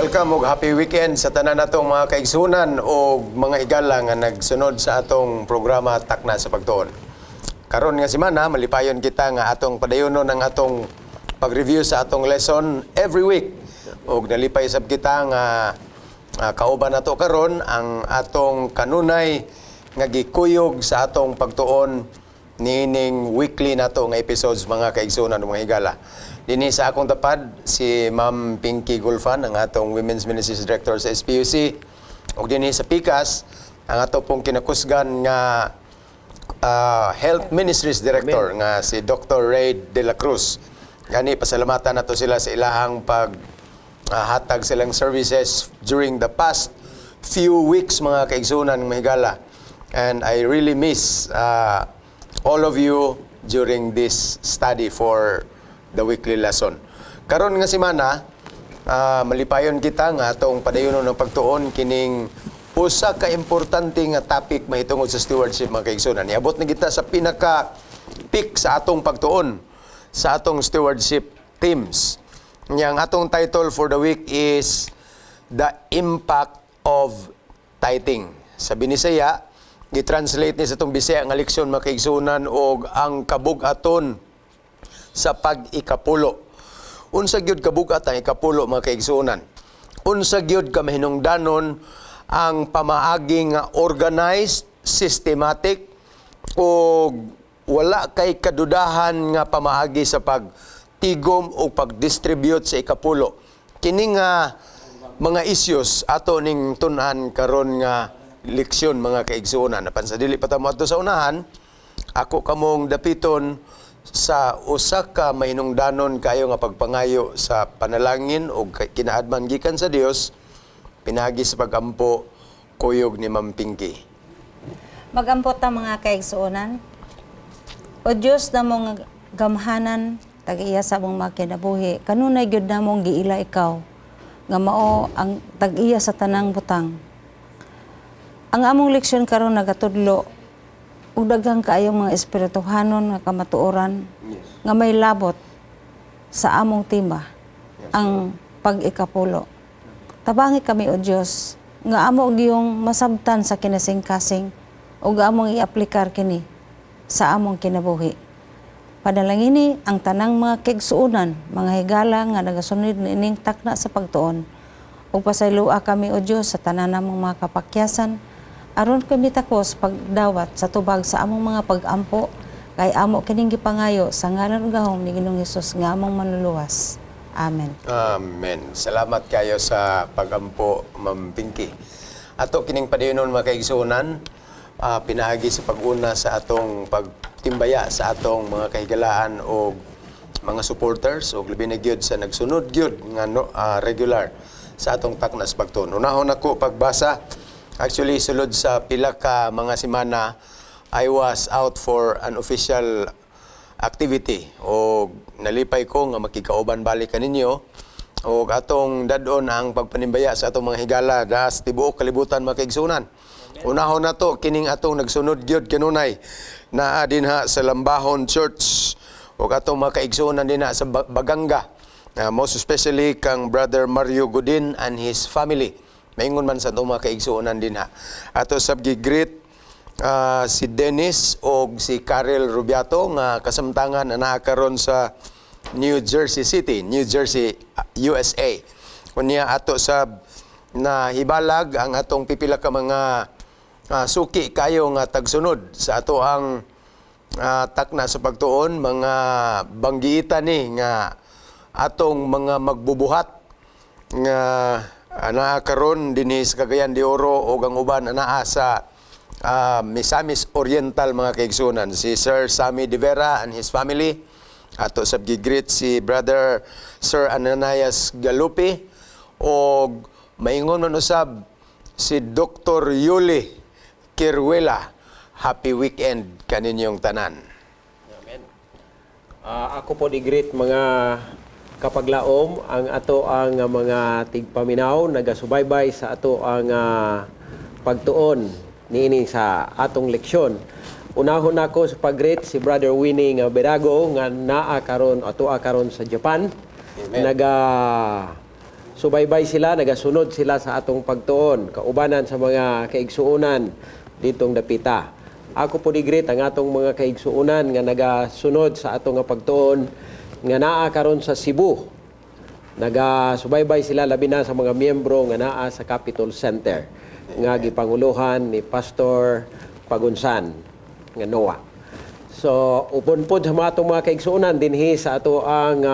Welcome ug happy weekend sa tanan natong mga kaigsunan o mga higala nga nagsunod sa atong programa Takna sa Pagtuon. Karon nga semana, malipayon kita nga atong padayonon ang atong pag-review sa atong lesson every week. Ug nalipay sab kita nga kauban nato karon ang atong kanunay nga gikuyog sa atong pagtuon niining weekly nato nga episodes, mga kaigsunan ug mga higala. Dinhi sa akong tapad si Ma'am Pinky Gulfan, ang atong Women's Ministries Director sa SPUC. Ug dinhi sa pikas ang ato pong kinakusgan nga Health Ministries Director nga si Dr. Ray De La Cruz. Gani pasalamatan nato sila sa ilahang pag hatag silang services during the past few weeks, mga kaigsunan, mga higala. And I really miss all of you during this study for the weekly lesson. Karon nga semana, malipayon kita nga atong padayonon ng pagtuon kining usa ka importante nga topic mahitungod sa stewardship, mga kaigsunan. Niabot na kita sa pinaka peak sa atong pagtuon sa atong stewardship themes. Nya ang atong title for the week is The Impact of Tithing. Sa Binisaya, gi-translate ni sa atong Bisaya nga leksyon, mga kaigsunan, og ang kabug-aton sa pag-ikapulo. Unsa gyud kabugat ang ikapulo, mga kaigsuonan? Unsa gyud ka mahinungdanon ang pamaagi nga organized, systematic o wala kay kadudahan nga pamaagi sa pagtigom o pag-distribute sa ikapulo? Kini nga mga issues ato ning tun-an karon nga leksyon, mga kaigsuonan. Apan sa dili pa ta moadto sa unahan, ako kamong dapiton sa usa ka mahinungdanon kayo nga pagpangayo sa panalangin o kinaadman gikan sa Dios pinaagi sa pagampo kuyog ni Ma'am Pinky. Magampo ta, mga kaigsuonan. O Dios namong gamhanan, tag-iya sa among mga kinabuhi, kanunay gyud namong giila ikaw nga mao ang tag-iya sa tanang butang. Ang among leksyon karon nagatudlo og daghang kaayong mga espirituhanon nga kamatuoran nga may labot sa among tema, ang pag-ikapulo. Tabangi kami, o Dios, nga amo giyong masabtan sa kinasingkasing ug among iaplikar kini sa among kinabuhi. Panalangini ang tanang mga kaigsuonan, mga higala nga nagasunod niining Takna sa Pagtuon. Ug pasayloa kami, o Dios, sa tanan namong mga kapakyasan aron kami takos pagdawat sa tubag sa among mga pag-ampo, kay amo kining gipangayo sa ngalan ug gahom ni Ginoong Hesus nga among Manluluwas. Amen. Amen. Salamat kayo sa pagampo, Ma'am Pinky. Ato kining padayonon, mga kaigsuonan, pinaagi sa pag-una sa atong pagtimbaya sa atong mga kahigalaan o mga supporters o labi na gyud sa nagsunod gyud nga no, regular sa atong Takna sa Pagtuon. Unahon ako pagbasa. Actually, sulod sa pila ka mga semana, I was out for an official activity o nalipay ko nga makikauban balik kaninyo o atong dadon ang pagpanimbaya sa atong mga higala das tibuok kalibutan, mga kaigsunan. Unahon nato kining atong nagsunod gyud kanunay naa dinha sa Lambahon Church ug atong mga kaigsunan dinha sa Baganga. Most especially kang Brother Mario Godin and his family. Maingon man sa atong mga kaigsuonan dinha. Ato sab gi-greet si Dennis og si Karel Rubiato nga kasamtangan na naa karon sa New Jersey City, New Jersey, USA. Unya ato sa nahibalag ang atong pipila ka mga suki kayo nga tagsunod sa ato ang Takna sa Pagtuon, mga banggiitan ni nga atong mga magbubuhat nga anaa karon dinhi sa Cagayan de Oro ug ang uban anaa sa Misamis Oriental, mga kaigsunan, si Sir Sammy De Vera and his family. Ato sab gi-greet si Brother Sir Ananias Galupi og maingon man usab si Dr. Yuli Kirwela. Happy weekend kaninyong tanan. Amen. Ako po di-greet, mga kapaglaom, ang ato ang mga tigpaminaw nagasubaybay sa ato ang pagtuon niini sa atong leksyon. Unahon nako sa pag-greet si Brother Winnie nga Berago nga naa karon, ato karon sa Japan. Amen. Naga Subaybay sila, nagasunod sila sa atong pagtuon, kaubanan sa mga kaigsuonan ditong dapita. Ako po i-greet ang atong mga kaigsuonan nga nagasunod sa atong nga pagtuon nga naa karon sa Cebu. Nagasubaybay sila, labi na sa mga miyembro nga naa sa Capitol Center nga gipanguluhan ni Pastor Pagunsan nga Noah. So, upon pod sa mga atong mga kaigsuonan dinhi sa ato ang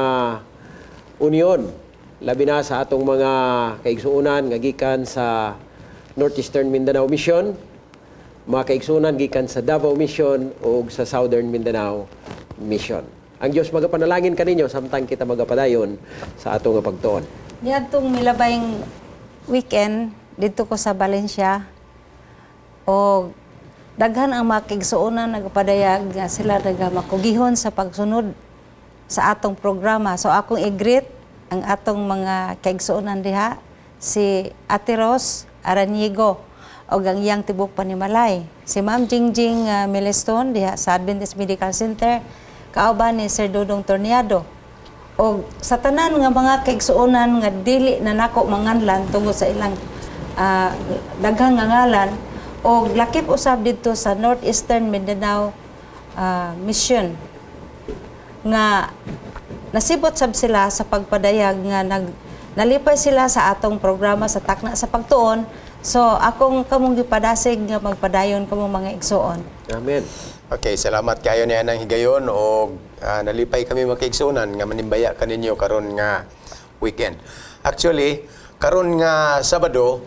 union, labi na sa atong mga kaigsuonan nga gikan sa Northeastern Mindanao Mission, mga kaigsuonan gikan sa Davao Mission ug sa Southern Mindanao Mission. Ang Dios magapanalangin kaninyo samtang kita magapadayon sa atong nga pagtuon. Niadtong milabayng weekend dito ko sa Valencia o daghan ang mga kaigsuonan nagpadayag nga sila nagamakugihon sa pagsunod sa atong programa. So akong i-greet ang atong mga kaigsuonan diha, si Ate Ros Araniego og ang iyang tibok panimalay. Si Ma'am Jingjing Milestone diha sa Adventist Medical Center, kauban ni Sir Dodong Torniado. Og sa tanan nga mga kaigsuonan nga dili na nako manganlan tungod sa ilang daghang nga ngalan, og lakip usab didto sa Northeastern Mindanao Mission nga nasibot sab sila sa pagpadayag nga nalipay sila sa atong programa sa Takna sa Pagtuon. So akong kamong gipadasig nga magpadayon kamong mga igsuon. Amen. Okay, salamat kayo niya ng higayon o nalipay kami makaigsunan nga manimbaya kaninyo karon nga weekend. Actually, karon nga Sabado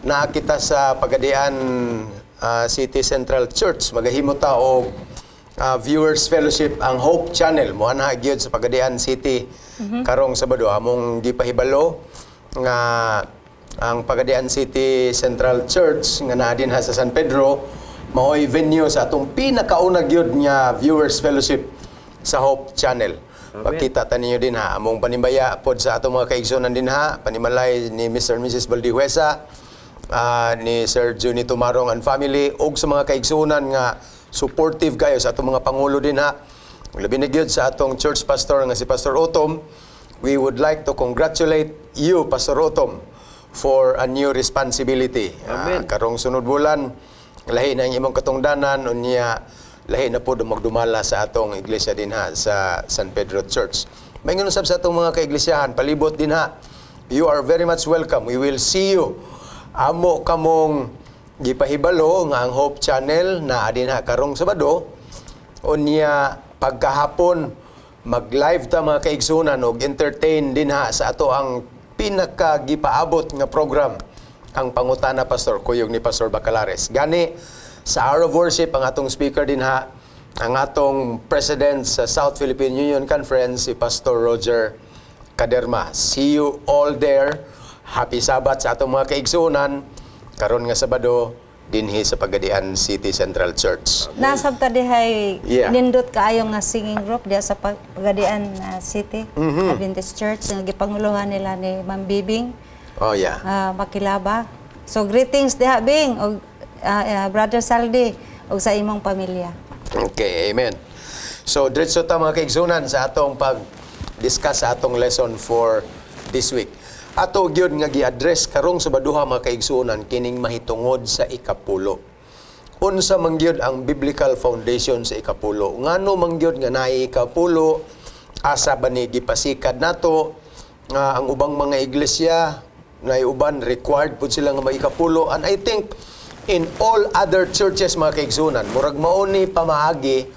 naa kita sa Pagadian City Central Church. Magahimo ta og Viewers Fellowship ang Hope Channel. Moanha gyud sa Pagadian City karong Sabado. Among gipahibalo nga ang Pagadian City Central Church nga naa dinha sa San Pedro maoy venue sa atong pinakauna gyud nga Viewers Fellowship sa Hope Channel. Pagkita ta ninyo dinha, among panimbaya pod sa atong mga kaigsuonan dinha, panimalay ni Mr. and Mrs. Valdihuesa, ni Sir Juni Tumarong and family, ug sa mga kaigsuonan nga supportive kayo sa atong mga pangulo dinha. Labi na gyud sa atong church pastor nga si Pastor Otom. We would like to congratulate you, Pastor Otom, for a new responsibility. Amen. Karong sunod bulan, lahi na ang imong katungdanan, unya lahi na po magdumala sa atong iglesia dinha sa San Pedro Church. Maingon usab sa atong mga kaiglesiyahan palibot dinha. You are very much welcome. We will see you. Amo kamong gipahibalo nga ang Hope Channel naa dinha karong Sabado. Unya pagkahapon mag-live ta, mga kaigsunan, og entertain dinha sa ato ang pinakagipaabot nga program, ang Pangutana Pastor, kuyog ni Pastor Bacalares. Gani sa Hour of Worship, ang atong speaker dinha ang atong president sa South Philippine Union Conference, si Pastor Roger Caderma. See you all there. Happy Sabbath sa atong mga kaigsunan karon nga Sabado dinhi sa Pagadian City Central Church. Nasab ta dihay nindot kaayo nga singing group diha sa Pagadian City Adventist Church nga gipanguluhan nila ni Ma'am Bibing Makilaba. So greetings diha, Bing, og Brother Saldi og sa imong pamilya. Okay, amen. So, diretso ta, mga kaigsunan, sa atong pag-discuss sa atong lesson for this week. Ato gyud nga gi-address karong Sabaduha, mga kaigsunan, kining mahitungod sa ikapulo. Unsa man gyud ang biblical foundation sa ikapulo? Ngano man gyud nga naay ikapulo? Asa ba ni gipasikad nato? Nga ang ubang mga iglesia na uban required pud sila nga maikapulo, and I think in all other churches, mga kaigsunan, murag mao ni pamaagi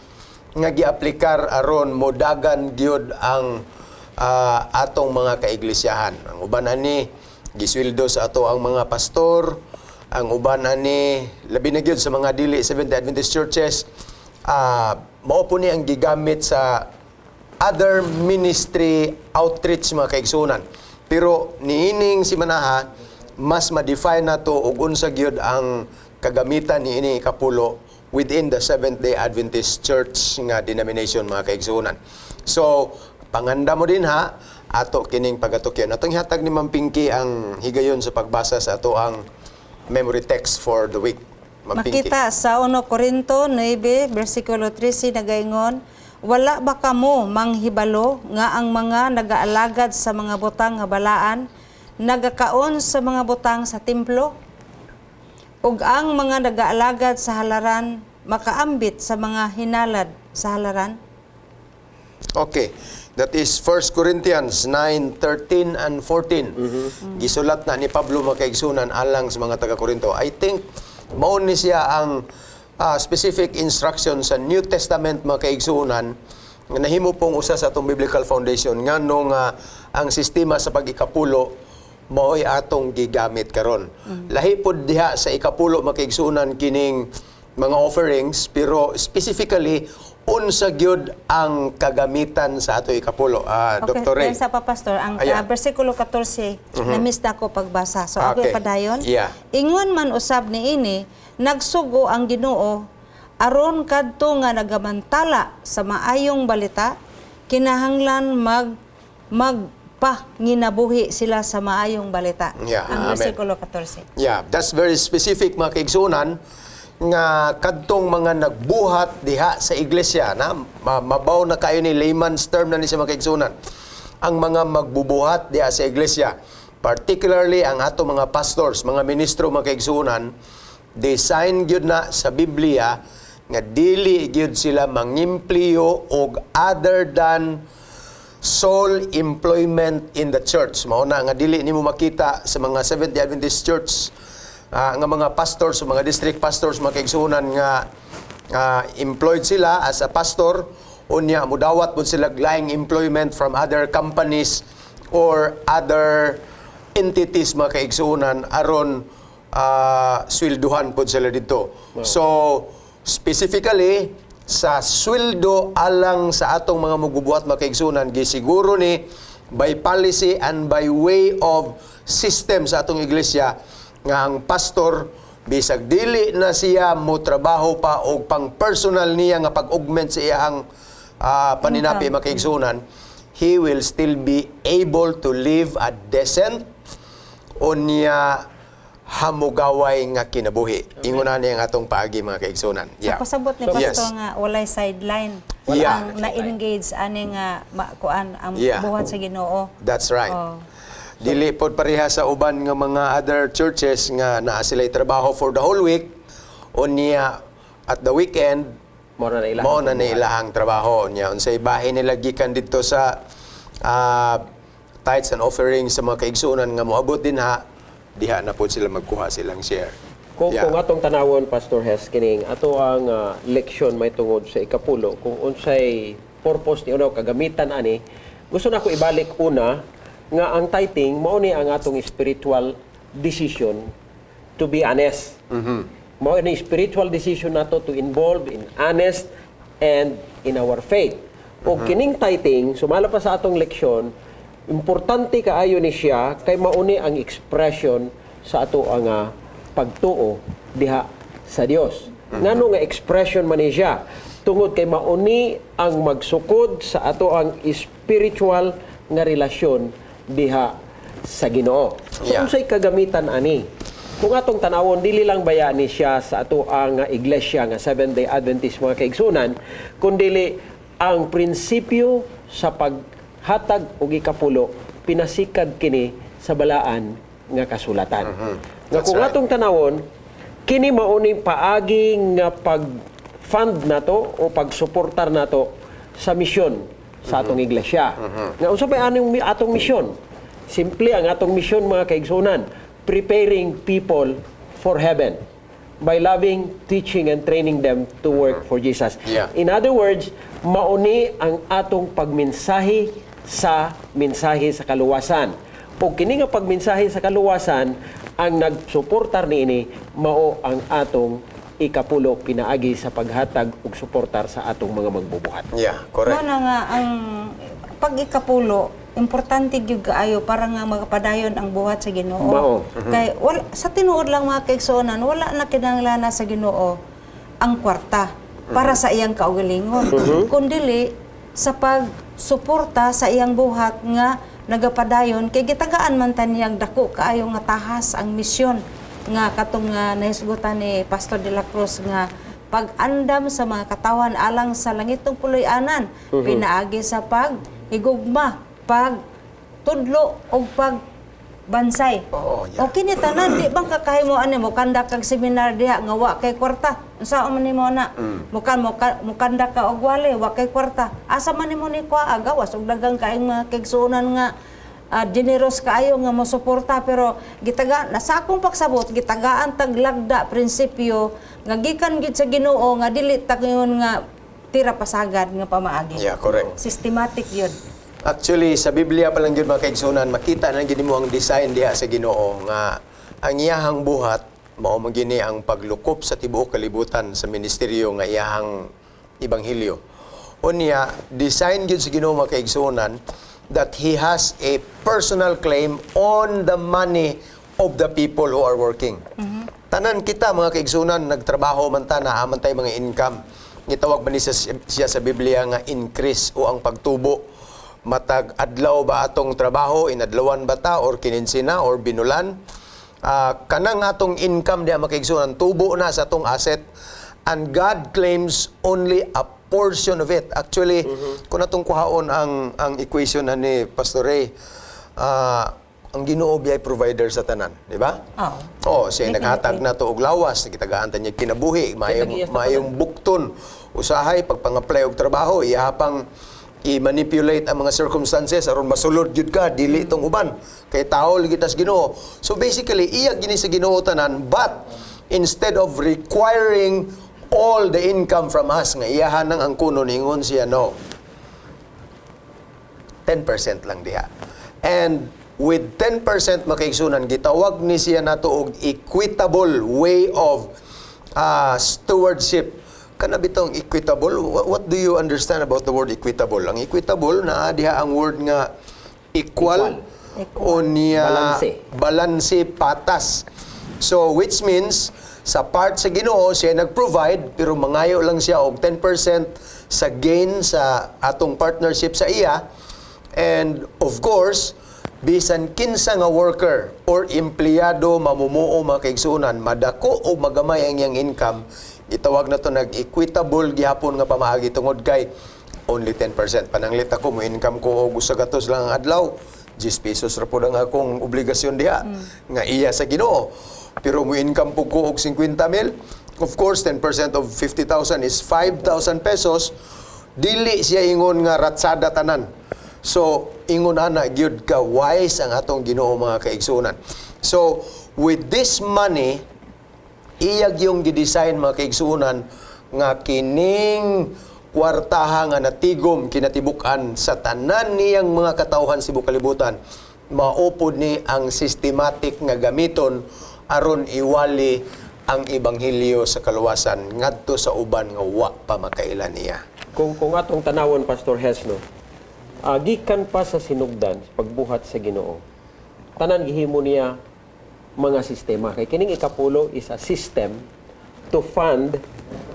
nga giaplikar aron modagan gyud ang atong mga kaiglisyahan. Ang uban ani gisweldo sa ato ang mga pastor, ang uban ani, labi na gyud sa mga dili Seventh Adventist churches, mao po ni ang gigamit sa other ministry outreach, mga kaigsunan. Pero niining simanaha, mas ma-define nato og unsa gyud ang kagamitan niini ikapulo within the Seventh-day Adventist Church nga denomination, mga kaigsunan. So, panganda mo dinha, ato kining pagatukyan. Atong ihatag ni Ma'am Pinky ang higayon sa pagbasa sa ato ang memory text for the week. Ma'am Pinky. Makita sa 1 Corinto 9 versikulo 13, nagaingon, "Wala ba kamo manghibalo nga ang mga nagaalagad sa mga butang nga balaan nagakaon sa mga butang sa templo? Ug ang mga nagaalagad sa halaran makaambit sa mga hinalad sa halaran? Okay. That is 1 Corinthians 9:13 and 14. Gisulat na ni Pablo, mga kaigsunan, alang sa mga taga-Korinto. I think mao ni siya ang specific instruction sa New Testament, mga kaigsunan, nga nahimo pong usa sa atong biblical foundation ngano nga ang sistema sa pag-ikapulo mao'y atong gigamit karon. Lahi pod diha sa ikapulo, mga kaigsunan, kining mga offerings, pero specifically unsa gyud ang kagamitan sa ato ikapulo? Okay, Dr. Ray. then sa pa, Pastor, ang Ayan. Bersikulo 14, na-miss na ako pagbasa. So ako padayon. Ingon man usab niini, nagsugo ang Ginoo aron kadto nga nagamantala sa maayong balita kinahanglan magpanginabuhi sila sa maayong balita. Yeah, ang amen. bersikulo 14. Yeah, that's very specific, mga kaigsunan, nga kadtong mga nagbuhat diha sa iglesia na mabaw na kayo ni layman's term na ni sa mga kaigsunan. Ang mga magbubuhat diha sa iglesia, particularly ang ato mga pastors, mga ministro, mga kaigsunan, design gyud na sa Biblia nga dili gyud sila mangimpliyo og other than sole employment in the church. Mao na nga dili nimo makita sa mga Seventh-day Adventist Church nga mga pastors o mga district pastors, mga kaigsuonan, nga employed sila as a pastor unya mudawat pud sila laing employment from other companies or other entities, mga kaigsuonan, aron swelduhan pud sila dito. So specifically sa sweldo alang sa atong mga mugubuhat, mga kaigsunan, gisiguro ni by policy and by way of system sa atong iglesia nga ang pastor, bisag dili na siya mo trabaho pa og pang personal niya nga pag-augment sa iyang paninapi, mga kaigsunan, he will still be able to live a decent unya hamugaway nga kinabuhi. Ingon na niya ang atong paagi, mga kaigsunan. So pasabot ni Pastor nga walay sideline ang na-engage ani nga kuan ang buhat sa Ginoo. That's right. Oh. Dili pod pareha sa uban nga mga other churches nga naa sila'y trabaho for the whole week unya at the weekend Mao na ilang mao na ilahang trabaho niya. Unsay bahin nila gikan dito sa tithes and offerings sa mga kaigsuonan nga moabot din ha, diha na pod sila magkuha silang share. Kung atong tanawon, Pastor Hes, kining ato ang leksyon may tungod sa ikapulo, kung unsay purpose ni una, kagamitan ani, gusto na ko ibalik una nga ang tithing mao ni ang atong spiritual decision to be honest. Mao ni spiritual decision nato to involve in honest and in our faith. O kining tithing, sumala pa sa atong leksyon, importante kaayo ni siya kay mauni ang expression sa ato ang pagtuo diha sa Dios. Ngano nga expression man ni siya? Tungod kay mauni ang magsukod sa ato ang spiritual nga relasyon diha sa Ginoo. So unsay kagamitan ani? Kung atong tanawon, dili lang baya ni siya sa ato ang iglesia nga Seventh Day Adventist, mga kaigsunan, kundili ang prinsipyo sa paghatag og ikapulo pinasikad kini sa balaan nga kasulatan. Nga That's kung right. atong tanawon, kini mauni paagi nga pag-fund nato o pagsuportar nato sa misyon sa atong iglesia. Nga unsa pa anong atong misyon? Simple ang atong misyon, mga kaigsunan, preparing people for heaven by loving, teaching and training them to work for Jesus. In other words, mauni ang atong pagmensahe sa mensahe sa kaluwasan. O kini nga pagmensahe sa kaluwasan, ang nagsuportar niini mao ang atong ikapulo pinaagi sa paghatag ug suportar sa atong mga magbubuhat. Yeah, correct. Mao na nga ang pag-ikapulo, importante gyud kaayo para nga magapadayon ang buhat sa Ginoo. Mao. Kay wala, sa tinuod lang, mga kaigsuonan, wala na kinahanglan sa Ginoo ang kwarta para sa iyang kaugalingon. Kundili sa pagsuporta sa iyang buhat nga nagapadayon kay gitagaan man ta niyang dako kaayo nga tahas ang misyon nga katong nga nahisgutan ni Pastor de la Cruz nga pag-andam sa mga katawan alang sa langitong puloy-anan pinaagi sa pag higugma, pag tudlo og pag Bansay. Oo, yeah. O kini tanan di bang kakahimo ani mo kanda kag seminar diha nga wa kay kwarta. Unsa man nimo na? Mukan mo mukanda ka og wali wa kay kwarta. Asa man nimo ni kuha gawas og dagang kaayong mga kaigsuonan nga generous kaayo nga mo suporta, pero gitaga na sa akong pagsabot, gitagaan tag lagda prinsipyo nga gikan gid sa Ginoo nga dili ta ngayon nga tira pasagad nga pamaagi. Yeah, correct. Systematic yun. Actually, sa Biblia pa lang yun, mga kaigsunan, makita na gini mo ang design diha sa Ginoo nga ang iyahang buhat mao man gini ang paglukop sa tibuok kalibutan sa ministeryo nga iyahang ebanghelyo. Unya, design gyud sa Ginoo, mga kaigsunan, that he has a personal claim on the money of the people who are working. Tanan kita, mga kaigsunan, nagtrabaho man ta, naa man tay mga income. Gitawag man ni siya sa Biblia nga increase o ang pagtubo. Matag adlaw ba atong trabaho, inadlawan ba ta or kininsina or binulan? Kanang atong income diha, mga kaigsunan, tubo na sa atong asset and God claims only a portion of it. Actually, kung atong kuhaon ang equation na ni Pastor Ray, ang Ginoo biyay provider sa tanan, di ba? Oo. Oh, siya Definitely. naghatag na to og lawas, gitagaan ta niya kinabuhi, maayong tag-iyas na maayong bukton. Usahay pagpang-apply og trabaho, iya pang i-manipulate ang mga circumstances aron masulod gyud ka, dili tong uban. Kay tao lagi tas Ginoo. So basically, iya gini sa Ginoo tanan, but instead of requiring all the income from us nga iyahan nang ang kuno, ningon siya, "No, 10% lang diha." And with 10%, mga kaigsunan, gitawag ni siya nato og equitable way of stewardship. Kana bitong equitable, what do you understand about the word equitable? Ang equitable, naa diha ang word nga equal, o niya Balanse. Balanse, patas. So which means sa part sa Ginoo, siya nag-provide pero mangayo lang siya og 10% sa gain sa atong partnership sa iya. And of course, bisan kinsa nga worker or empleyado, mamumuo, mga kaigsuonan, madako o magamay ang iyang income, itawag na to nag-equitable gihapon nga pamaagi tungod kay only 10%. Pananglit ako, mo income ko og usa gatos lang ang adlaw, 10 pesos ra pud ang akong obligasyon diha nga iya sa Ginoo. Pero mo income po ko og 50 mil, of course 10% of 50,000 is 5,000 pesos. Dili siya ingon nga ratsada tanan. So, ingon ana gyud ka wise ang atong Ginoo, mga kaigsuonan. So, with this money, iyag yung gidesign, mga kaigsuonan, nga kining kwartaha nga natigom kinatibuk-an sa tanan niyang mga katawhan sa tibuok kalibutan, maupod ni ang systematic nga gamiton aron iwali ang ebanghelyo sa kaluwasan ngadto sa uban nga wa pa makaila niya. Kung atong tanawon, Pastor Hes, no, gikan pa sa sinugdan, sa pagbuhat sa Ginoo, tanan gihimo niya mga sistema. Kay kining ikapulo is a system to fund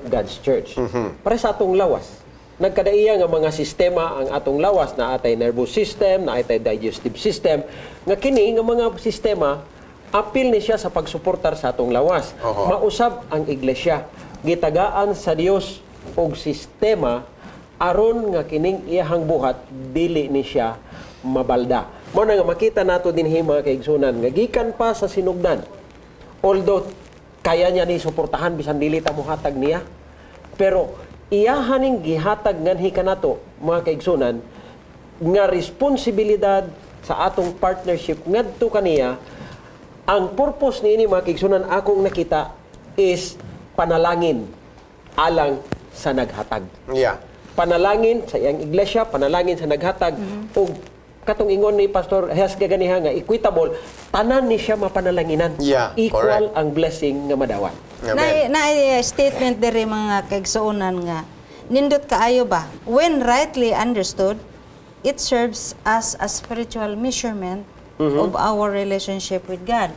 God's church. Para sa atong lawas. Nagkadaiya nga mga sistema ang atong lawas, na atay nervous system, na atay digestive system, nga kini nga mga sistema apil ni siya sa pagsuportar sa atong lawas. Mausab ang iglesia. Gitagaan sa Dios og sistema aron nga kining iyahang buhat dili ni siya mabalda. Mao na nga makita nato dinhi, mga kaigsunan, nga gikan pa sa sinugdan. Although kaya niya ni suportahan bisan dili ta mohatag niya. Pero iyahan ning gihatag nganhi kanato, mga kaigsunan, nga responsibilidad sa atong partnership ngadto kaniya. Ang purpose niini, mga kaigsunan, akong nakita is panalangin alang sa naghatag, panalangin sa iyang iglesia, panalangin sa naghatag, ug katong ingon ni Pastor Hes gaganiha nga equitable, tanan ni siya mapanalanginan. Yeah, Equal correct. ang blessing nga madawat. Amen. Na statement diri, mga kaigsuonan, nga nindot kaayo ba? When rightly understood, it serves as a spiritual measurement of our relationship with God.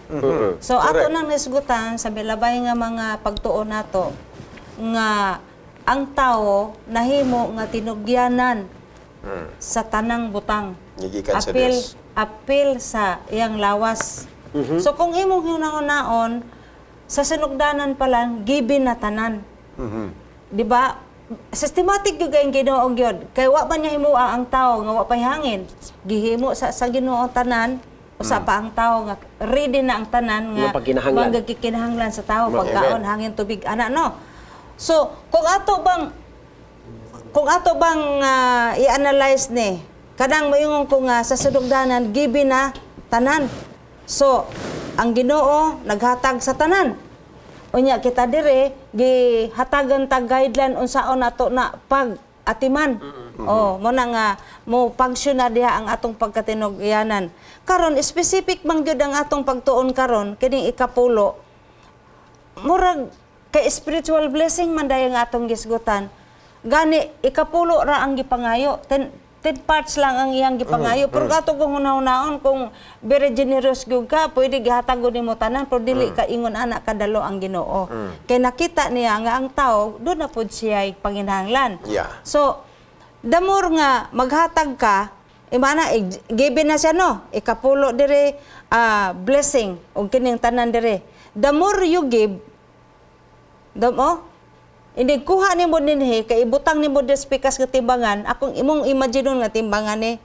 So ato nang nisgutan sa milabay nga mga pagtuo nato nga ang tao nahimo nga tinugyanan sa tanang butang. Gigikan sa Apil Dios. Apil sa iyang lawas. So kung imong hunahunahon sa sinugdanan pa lang, given na tanan. Di ba? Systematic gyud kay Ginoo gyud. Kay wa man niya himua ang tao nga wa pay hangin. Gihimo sa Ginoo tanan. Usa pa ang tao nga ready na ang tanan nga Nga pagkinahanglan. Magakikinahanglan sa tao, Amen. pagkaon, hangin, tubig, ana, no. So, kung ato bang i-analyze ni kanang moingon ko nga sa sudugdanan given na tanan. So, ang Ginoo naghatag sa tanan. Unya kita dire gihatagan ta guideline unsaon nato na pag atiman. Oh, mo na nga mo function na diha ang atong pagkatinugyanan. Karon specific man gyud ang atong pagtuon karon kining ikapulo, murag kay spiritual blessing man dayon nga atong gisgutan. Gani ikapulo ra ang gipangayo. 10 parts lang ang iyang gipangayo. Pero ato kung hunahunahon, kung very generous gyud ka, pwede gihatag gud nimo tanan, pero dili ka ingon ana kadalo ang Ginoo. Kay nakita niya nga ang tao do na pud siya panginahanglan. So, the more nga maghatag ka, imana, given na siya, no? Ikapulo dire, blessing, og kining tanan dire. The more you give, the mo, hindi kuha nimo dinhi kay ibutang nimo diri sa pikas nga timbangan, akong imong imagine nga timbangan ni.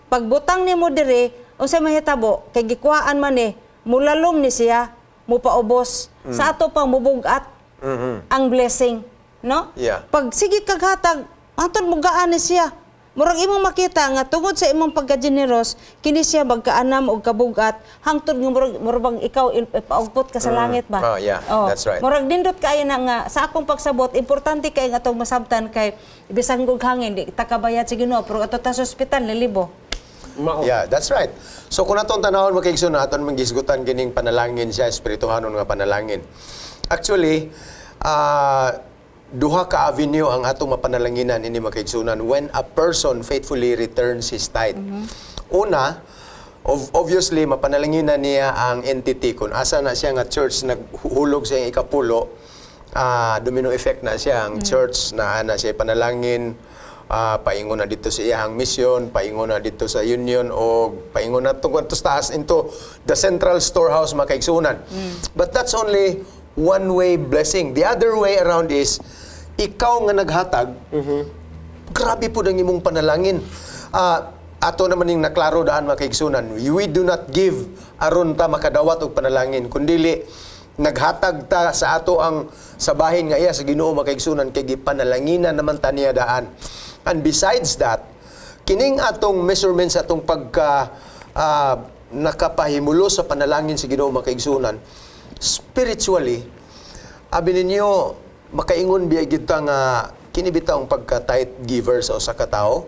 Pagbutang nimo dire, unsa mahitabo? Kay gikuhaan man ni, mulalom ni siya, mupaubos. Sa ato pang mubugat ang blessing, no? Yeah. Pag sige kag hatag, anton mugaan ni siya. Murag imong makita nga tungod sa imong pagka-generous, kini siya magkaanam og kabugat hangtod nga murag bang ikaw ipaugpot ka sa langit ba? Oh, yeah. That's right. Murag nindot kaayo na nga sa akong pagsabot, importante kay nga atong masabtan kay bisan kog hangin di ta kabayad sa Ginoo, pero ato ta sa ospital nilibo. Mao. Yeah, that's right. So kung atong tanawon, mga kaigsoon, aton man gisgutan kining panalangin siya, espirituhanon nga panalangin. Actually, duha ka avenue ang atong mapanalanginan ini, mga kaigsunan, when a person faithfully returns his tithe. Una, obviously mapanalanginan niya ang entity kung asa na siya nga church naghulog sa iyang ikapulo, domino effect na siya ang church na ana siya panalangin, paingon na dito sa iyang mission, paingon na dito sa union o paingon na tungkol to taas into the central storehouse, mga kaigsunan. But that's only one way blessing. The other way around is ikaw nga naghatag, grabe po ang imong panalangin. Ato naman yung naklaro daan, mga kaigsunan, we do not give aron ta makadawat og panalangin, kundili naghatag ta sa ato ang sa bahin nga iya sa Ginoo, mga kaigsunan, kay gipanalanginan naman ta niya daan. And besides that, kining atong measurement sa atong pagka nakapahimulo sa panalangin sa Ginoo, mga kaigsunan, spiritually, abi ninyo, makaingon biya gyud ta nga kini bitaw ang pagka-tithe giver sa usa ka tawo.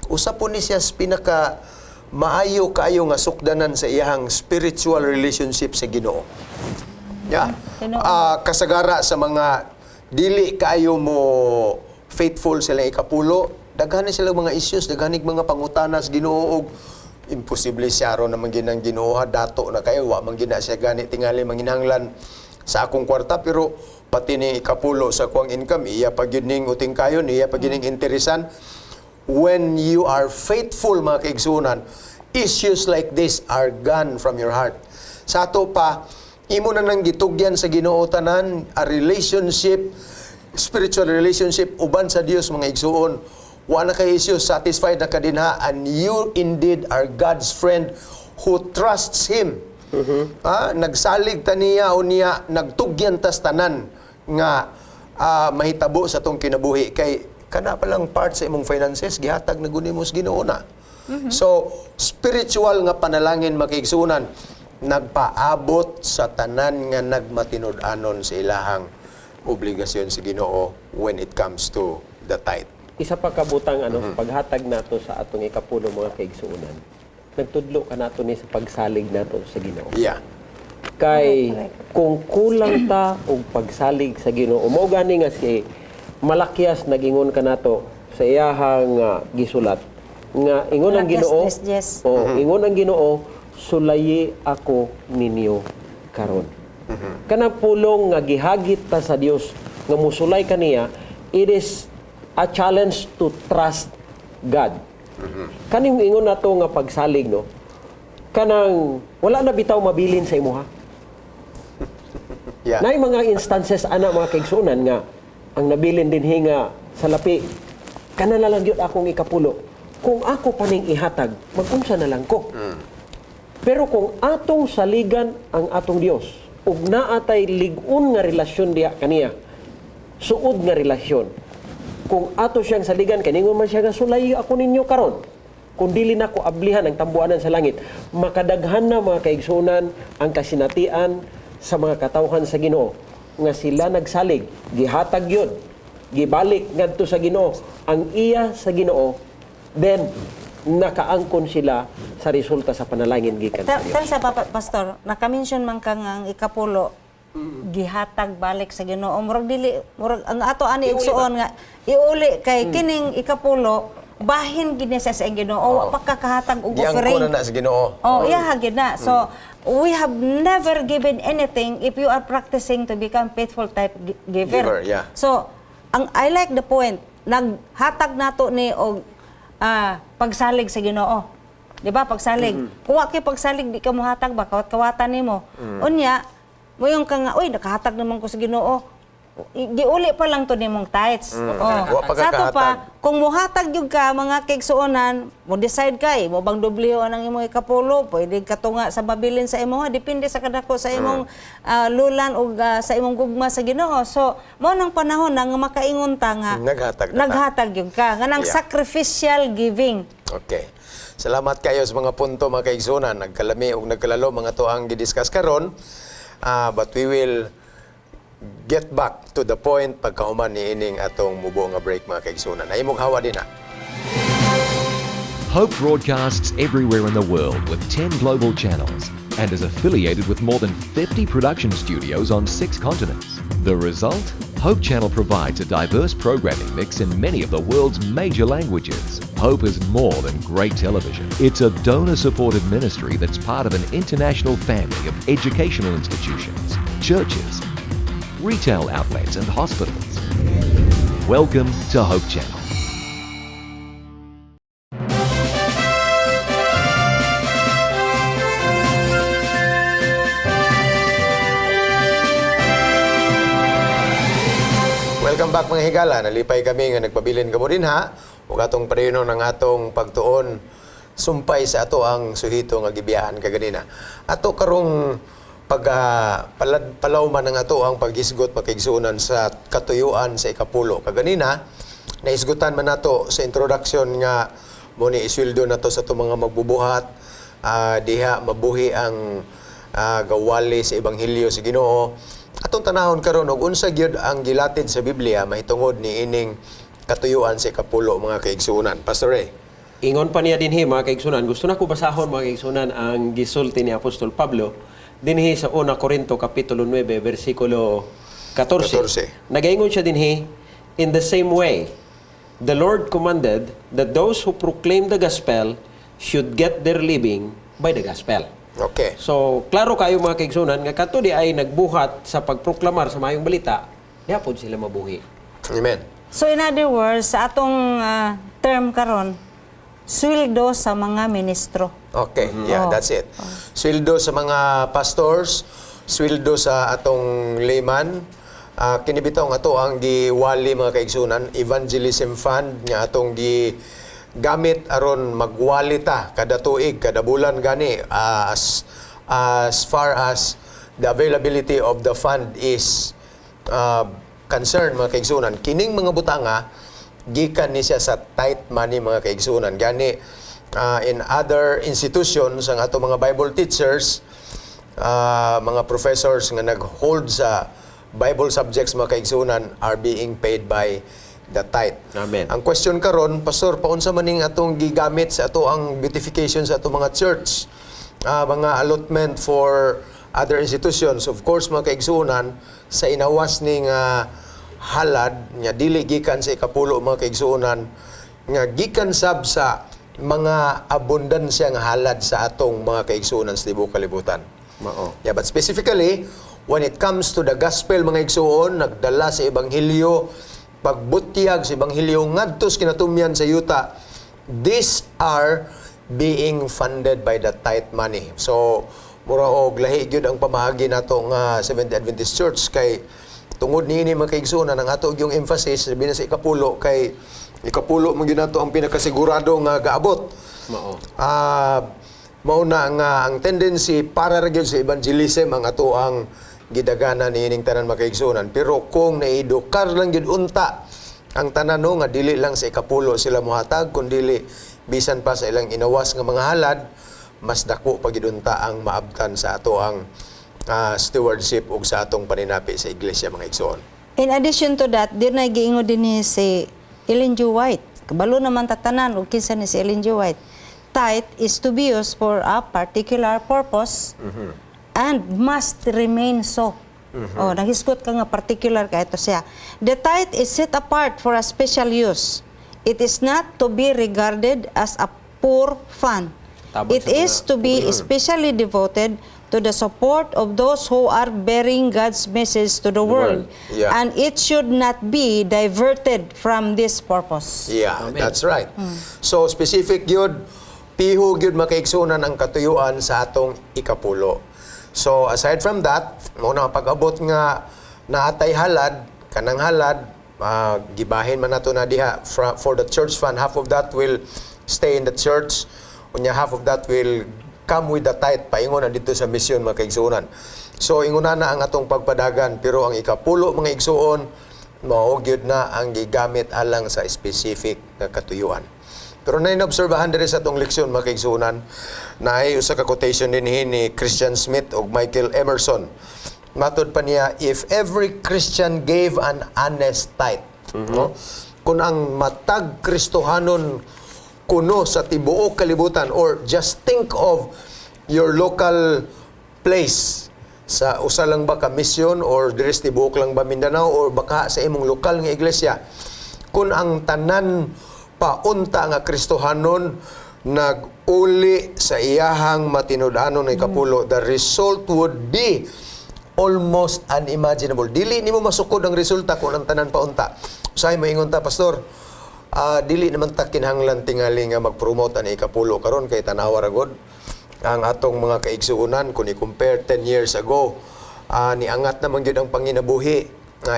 Usa po ni siya sa pinaka maayo kaayo nga sukdanan sa iyahang spiritual relationship sa Ginoo. Yeah. Tinuod. Kasagara sa mga dili kaayo mo faithful sila ikapulo, daghan ni sila mga issues, daghan ni mga pangutana sa Ginoo og imposible siya aron naman ginang Ginoo ha, dato na kayo, wa man gina siya gani tingali manginahanglan sa akong kwarta, pero pati ni ikapulo sa kuang income iya pa gyud ning uting kayon, iya pa gyud ning interesan. When you are faithful, mga kaigsunan, issues like this are gone from your heart. Sa ato pa, imo na nang gitugyan sa Ginoo tanan, a relationship, spiritual relationship uban sa Dios, mga igsuon. Wa na kay issues, satisfied na ka dinha, and you indeed are God's friend who trusts Him. Nagsalig ta niya o niya nagtugyan tas tanan nga mahitabo sa tong kinabuhi kay kana pa lang part sa imong finances gihatag na guni mo sa Ginoo na. So spiritual nga panalangin, mga kaigsunan, nagpaabot sa tanan nga nagmatinud-anon sa ilahang obligasyon sa Ginoo when it comes to the tithe. Isa pa kabutang ano, paghatag nato sa atong ikapulo, mga kaigsuonan. Nagtudlo ka nato ni sa pagsalig nato sa Ginoo. Kay kung kulang ta og pagsalig sa Ginoo, mao gani nga si Malakias nagingon kanato sa iyahang gisulat nga ingon ang Malakias Ginoo. 3:10. Oh, ingon ang Ginoo, "Sulayi ako ninyo karon." Kanang pulong nga gihagit ta sa Dios nga musulay kaniya, it is a challenge to trust God. Kaning ingon nato nga pagsalig, no, kanang wala na bitaw mabilin sa imuha. Naay mga instances ana, mga kaigsuonan, nga ang nabilin dinhi nga sa lapi kana na lang gyud akong ikapulo. Kung ako pa ning ihatag, mag-unsa na lang ko? Pero kung atong saligan ang atong Dios ug naa tay lig-on nga relasyon diha kaniya, suod nga relasyon. Kung ato siyang saligan, kay ningon man siya nga, "Sulay ako ninyo karon kung dili nako ablihan ang tambuanan sa langit." Makadaghan na, mga kaigsunan, ang kasinatian sa mga katawhan sa Ginoo nga sila nagsalig, gihatag yun, gibalik ngadto sa Ginoo ang iya sa Ginoo, then nakaangkon sila sa resulta sa panalangin gikan sa Dios. Tan sa Pastor, naka-mention man ka nga ang ikapulo gihatag balik sa Ginoo. Murag dili, murag ang ato ani igsuon nga iuli kay kining ikapulo bahin gid niya sa Ginoo. Wa pa ka kahatag og Giangkon offering. na na sa Ginoo. Oh, yeah, gyud na. So, we have never given anything if you are practicing to become faithful tithe giver. Giver, yeah. So, ang I like the point, naghatag nato ni og pagsalig sa Ginoo. Di ba? Pagsalig. Kung wa kay pagsalig, di ka mohatag ba, kawat-kawatan nimo. Unya, moingon ka nga, "Uy, nakahatag naman ko sa Ginoo." Giuli pa lang to nimong tithes. Oh. Wa pa ka Sa ato pa, kahatag. Kung muhatag gyud ka, mga kaigsuonan, mo decide ka eh, mo bang doblehon ang imong ikapulo, pwede ka tunga sa babilin sa imong, depende sa kadako sa imong lulan o sa imong gugma sa Ginoo. So, mao nang panahon na nga makaingon ta nga Naghatag na ta. Naghatag gyud ka nganang sacrificial giving. Okay. Salamat kayo sa mga punto, mga kaigsunan. Nagkalami ug nagkalalo mga tuang gidiscuss karon. But we will get back to the point pagkahuman ni ining atong mubo nga break, mga kaigsunan. Ay imong hawa din na. Hope broadcasts everywhere in the world with 10 global channels and is affiliated with more than 50 production studios on six continents. The result? Hope Channel provides a diverse programming mix in many of the world's major languages. Hope is more than great television. It's a donor supported ministry that's part of an international family of educational institutions, churches, retail outlets, and hospitals. Welcome to Hope Channel. Welcome back, mga higala. Nalipay kami nga nagpabilin kamo dinha ug atong padayonon ang atong pagtuon sumpay sa ato ang suhito nga gibiyaan kaganina. Ato karong pag palad, palaw man ang ato ang paghisgot, makaigsuonan, sa katuyuan sa ikapulo. Kaganina, nahisgutan man nato sa introduction nga mo ni isweldo nato sa atong mga magbubuhat, diha mabuhi ang gawali sa ebanghelyo sa Ginoo. Atong tanahon karon og unsa gyud ang gilatid sa Biblia mahitungod ni ining katuyuan sa ikapulo, mga kaigsuonan. Pastor Ray. Ingon pa niya dinhi, mga kaigsunan, gusto na ko basahon, mga kaigsunan, ang gisulti ni Apostol Pablo dinhi sa Una Corinto kapitulo 9 bersikulo 14. 14. Nagaingon siya dinhi, "In the same way, the Lord commanded that those who proclaim the gospel should get their living by the gospel." So, klaro kayo, mga kaigsunan, nga kato di ay nagbuhat sa pagproklamar sa mayong balita, diha pod sila mabuhi. Amen. So in other words, sa atong term karon, sweldo sa mga ministro. Okay, yeah, that's it. Sweldo sa mga pastors, sweldo sa atong layman, kini bitaw nga ato ang giwali, mga kaigsunan, evangelism fund nga atong gi gamit aron magwali ta kada tuig, kada bulan gani, as far as the availability of the fund is concerned, mga kaigsunan. Kining mga butanga gikan ni siya sa tithe money, mga kaigsunan. Gani in other institutions, ang ato mga Bible teachers, mga professors nga nag-hold sa Bible subjects, mga kaigsunan, are being paid by the tithe. Amen. Ang question karon, Pastor, paunsa man ning atong gigamit sa ato ang beautification sa atong mga church, mga allotment for other institutions? Of course, mga kaigsuonan, sa inawas ning halad nga dili gikan sa ikapulo, mga kaigsuonan, nga gikan sab sa mga abundansya nga halad sa atong mga kaigsuonan sa tibuok kalibutan. Mao. Yeah, but specifically, when it comes to the gospel, mga igsuon, nagdala sa ebanghelyo, pagbutyag sa ebanghelyo ngadto sa kinatumyan sa yuta, these are being funded by the tithe money. So, mura og lahi gyud ang pamaagi nato nga Seventh Adventist Church kay tungod niini, mga kaigsuonan, ang ato yung emphasis labi na sa ikapulo kay ikapulo man gyud nato ang pinakasigurado nga gaabot. Mao. Ah, Mao na nga ang tendency para ra gyud sa evangelism ang ato ang gidagana niining tanan, mga kaigsuonan. Pero kung naedukar lang gyud unta ang tanan, no, nga dili lang sa ikapulo sila mohatag kundili bisan pa sa ilang inawas nga mga halad, mas dako pa gyud unta ang maabtan sa ato ang stewardship ug sa atong paninapi sa iglesia, mga igsoon. In addition to that, di na giingon din ni si Ellen G. White. Kabalo naman ta tanan ug kinsa ni si Ellen G. White. Tithe is to be used for a particular purpose and must remain so. Oh, naghisgot ka nga particular kay ito siya. The tithe is set apart for a special use. It is not to be regarded as a poor fund. Tabang It sa mga is to be especially devoted to the support of those who are bearing God's message to the world. World. And it should not be diverted from this purpose. Yeah, Amen. that's right. So specific gyud, piho gyud, mga kaigsuonan, ang katuyuan sa atong ikapulo. So aside from that, mao na pag-abot nga naatay halad, kanang halad gibahin man nato na diha for the church fund. Half of that will stay in the church. Unya half of that will come with the tithe paingon na dito sa mission, mga kaigsuonan. So ingon na ang atong pagpadagan, pero ang ikapulo, mga igsuon, mao gyud na ang gigamit alang sa specific nga katuyuan. Pero na inobserbahan diri sa atong leksyon, mga kaigsuonan, naay usa ka quotation dinhi ni Christian Smith ug Michael Emerson. Matod pa niya, if every Christian gave an honest tithe, no? Kung ang matag Kristohanon kuno sa tibuok kalibutan or just think of your local place sa usa lang ba ka mission or diri sa tibuok lang ba Mindanao or baka sa imong lokal nga iglesia, kung ang tanan paunta nga Kristohanon nag-uli sa iyahang matinud-anon nga ikapulo, the result would be almost unimaginable. Dili nimo masukod ang resulta kung ang tanan paunta. Usahay moingon ta, "Pastor, dili naman ta kinahanglan tingali nga mag-promote ani ikapulo karon kay tanawa ra gud ang atong mga kaigsuonan kung i-compare 10 years ago, niangat naman gyud ang panginabuhi.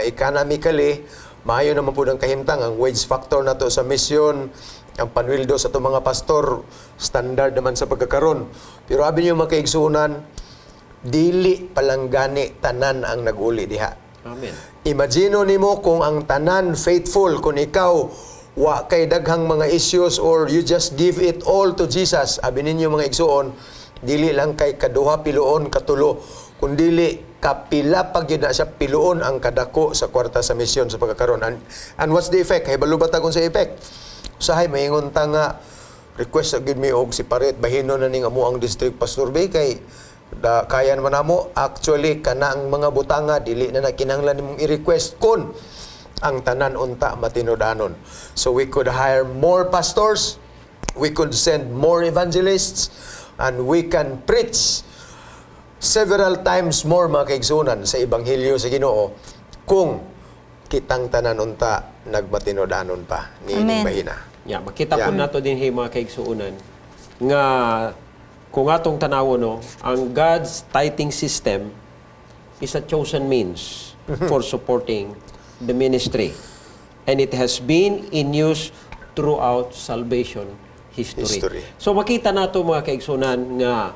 Economically, maayo naman pud ang kahimtang, ang wage factor nato sa mission, ang panweldo sa atong mga pastor, standard naman sa pagkakaron." Pero abi niyo, mga kaigsuonan, dili palanggani tanan ang naguli diha. Amen. Imagine nimo kung ang tanan faithful, kung ikaw wa kay daghang mga issues or you just give it all to Jesus. Abi ninyo, mga igsuon, dili lang kay kaduha piluon, katulo, kundili kapila pag yun na siya piluon ang kadako sa kwarta sa misyon sa pagkakaron. And what's the effect? Kabalo ba ta kung sa effect? Usahay maingon ta nga request sa gyud mi og separate bahinon na ning amo ang district, Pastor B, kay da, kaya naman namo. Actually, kana ang mga butanga dili na kinahanglan nimong i-request kun ang tanan unta matinud-anon. So we could hire more pastors, we could send more evangelists, and we can preach several times more, mga kaigsuonan, sa ebanghelyo sa Ginoo kung kitang tanan unta nagmatinud-anon pa ni Amen. bahina. Yeah, makita po nato din hey, mga kaigsuonan, nga kung atong tanawon, no, ang God's tithing system is a chosen means for supporting the ministry. And it has been in use throughout salvation history. History. So makita nato, mga kaigsuonan, nga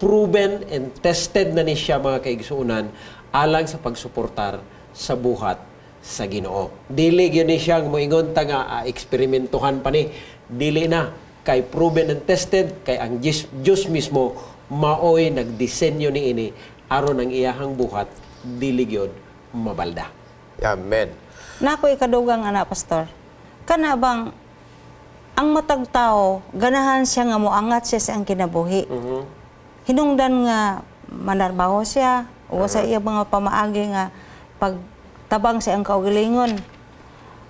proven and tested na ni siya, mga kaigsuonan, alang sa pagsuportar sa buhat sa Ginoo. Dili gyud ni siya moingon ta nga eksperimentuhan pa ni. Dili na kay proven and tested kay ang Diyos mismo maoy nagdisenyo niini aron ang iyahang buhat dili gyud mabalda. Amen. Nakoy kadugang ana, Pastor. Kana bang ang matag tao ganahan siya nga moangat siya sa ang kinabuhi. Hinungdan nga manarbaho siya o sa iya mga pamaagi nga pagtabang sa iyang kaugalingon.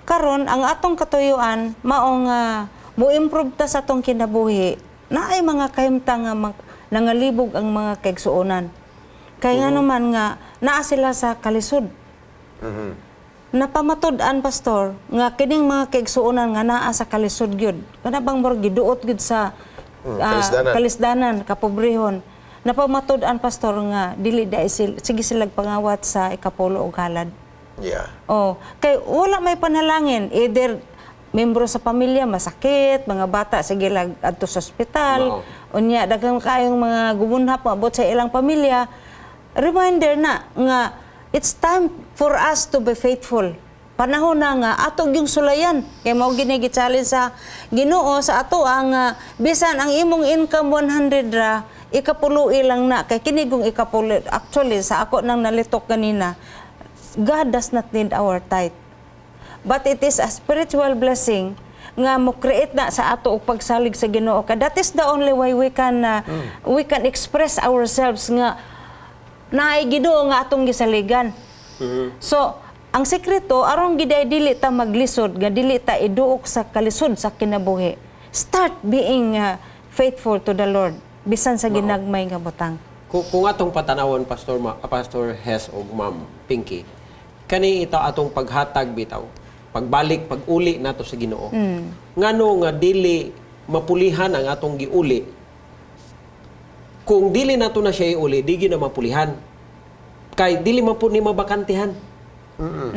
Karon ang atong katuyuan mao nga mo-improve ta sa atong kinabuhi, naay mga kahimtang nga nangalibog ang mga kaigsuonan. Kay nga naman nga naa sila sa kalisod. Napamatud-an, Pastor, nga kining mga kaigsuonan nga naa sa kalisod gyud. Kana bang murag giduot gyud sa kalisdanan. Kalisdanan, kapobrehon. Napamatud-an, Pastor, nga dili dai sige sila pangawat sa ikapulo og halad. Oh, kay wala may panalangin, either membro sa pamilya masakit, mga bata sige lag adto sa ospital. Unya daghang kaayong mga gumunhap maabot sa ilang pamilya. Reminder na nga it's time for us to be faithful. Panahon na nga ato gyung sulayan kay mao gini gi-challenge sa Ginoo sa ato ang bisan ang imong income 100 ra, ikapulo lang na, kay kini kung ikapulo, actually sa ako nang nalitok ganina, God does not need our tithe, but it is a spiritual blessing nga mo create na sa ato og pagsalig sa Ginoo, kay that is the only way we can express ourselves nga naay Ginoo nga atong gisaligan. So, ang sekreto aron giday dili ta maglisod, nga dili ta iduok sa kalisod sa kinabuhi. Start being faithful to the Lord bisan sa ginagmay nga butang. Kung atong patanawon, Pastor Hess og Ma'am Pinky, kani ito atong paghatag bitaw, pagbalik, pag-uli nato sa Ginoo. Ngano nga dili mapulihan ang atong giuli? Kung dili nato na siya iuli, di gyud na mapulihan. Kay dili man po ni mabakantihan.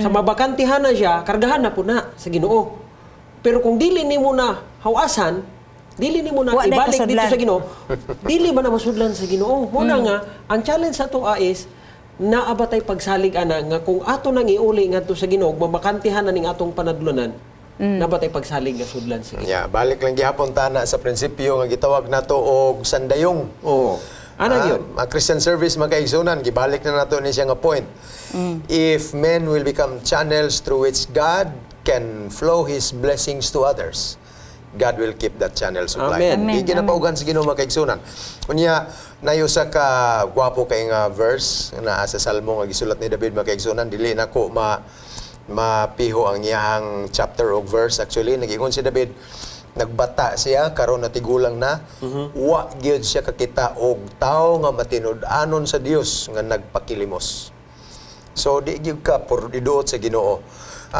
Sa mabakantihan na siya, kargahan na po na sa Ginoo. Pero kung dili nimo na hawasan, dili nimo na Wa na ibalik dito kasudlan. sa Ginoo, dili man na masudlan sa Ginoo. Muna nga ang challenge sa ato is naa ba tay pagsalig ana nga kung ato nang iuli ngadto sa Ginoo, mabakantihan na ning atong panadlonan, naa ba tay pagsalig nga sudlan sa Ginoo? Yeah, balik lang gihapon tana sa prinsipyo nga gitawag nato og sandayong. Oo. Ana gyud. Mga Christian service, mga kaigsunan, gibalik na nato ni siya nga point. If men will become channels through which God can flow His blessings to others, God will keep that channel supply. Amen. Amen. Di ginapaugan sa Ginoo, mga kaigsunan. Unya, nayo sa ka gwapo kay nga verse naa sa Salmo nga gisulat ni David, mga kaigsunan, dili nako mapiho ang iyahang chapter og verse. Actually, nagingon si David, nagbata siya, karon natigulang na, wa gyud siya kakita og tawo nga matinud-anon sa Dios nga nagpakilimos. So di gyud ka por iduot sa Ginoo.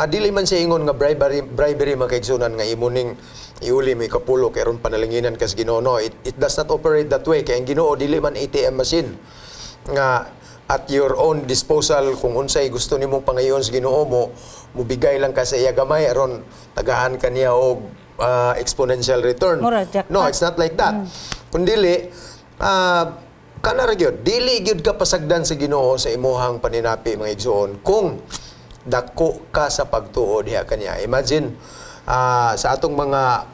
Dili man siya ingon nga bribery, bribery, mga kaigsunan, nga imo ning iuli mo ikapulo kay aron panalanginan ka sa Ginoo. No, it does not operate that way, kay ang Ginoo dili man ATM machine nga at your own disposal, kung unsay gusto nimong pangayon sa Ginoo mo mubigay lang ka sa iya gamay aron tagaan ka niya og exponential return. Mura, jackpot. No, it's not like that. Kundili kana ra gyud, dili gyud ka pasagdan sa Ginoo sa imuhang paninapi, mga igsoon, kung dako ka sa pagtuo diha kaniya. Imagine sa atong mga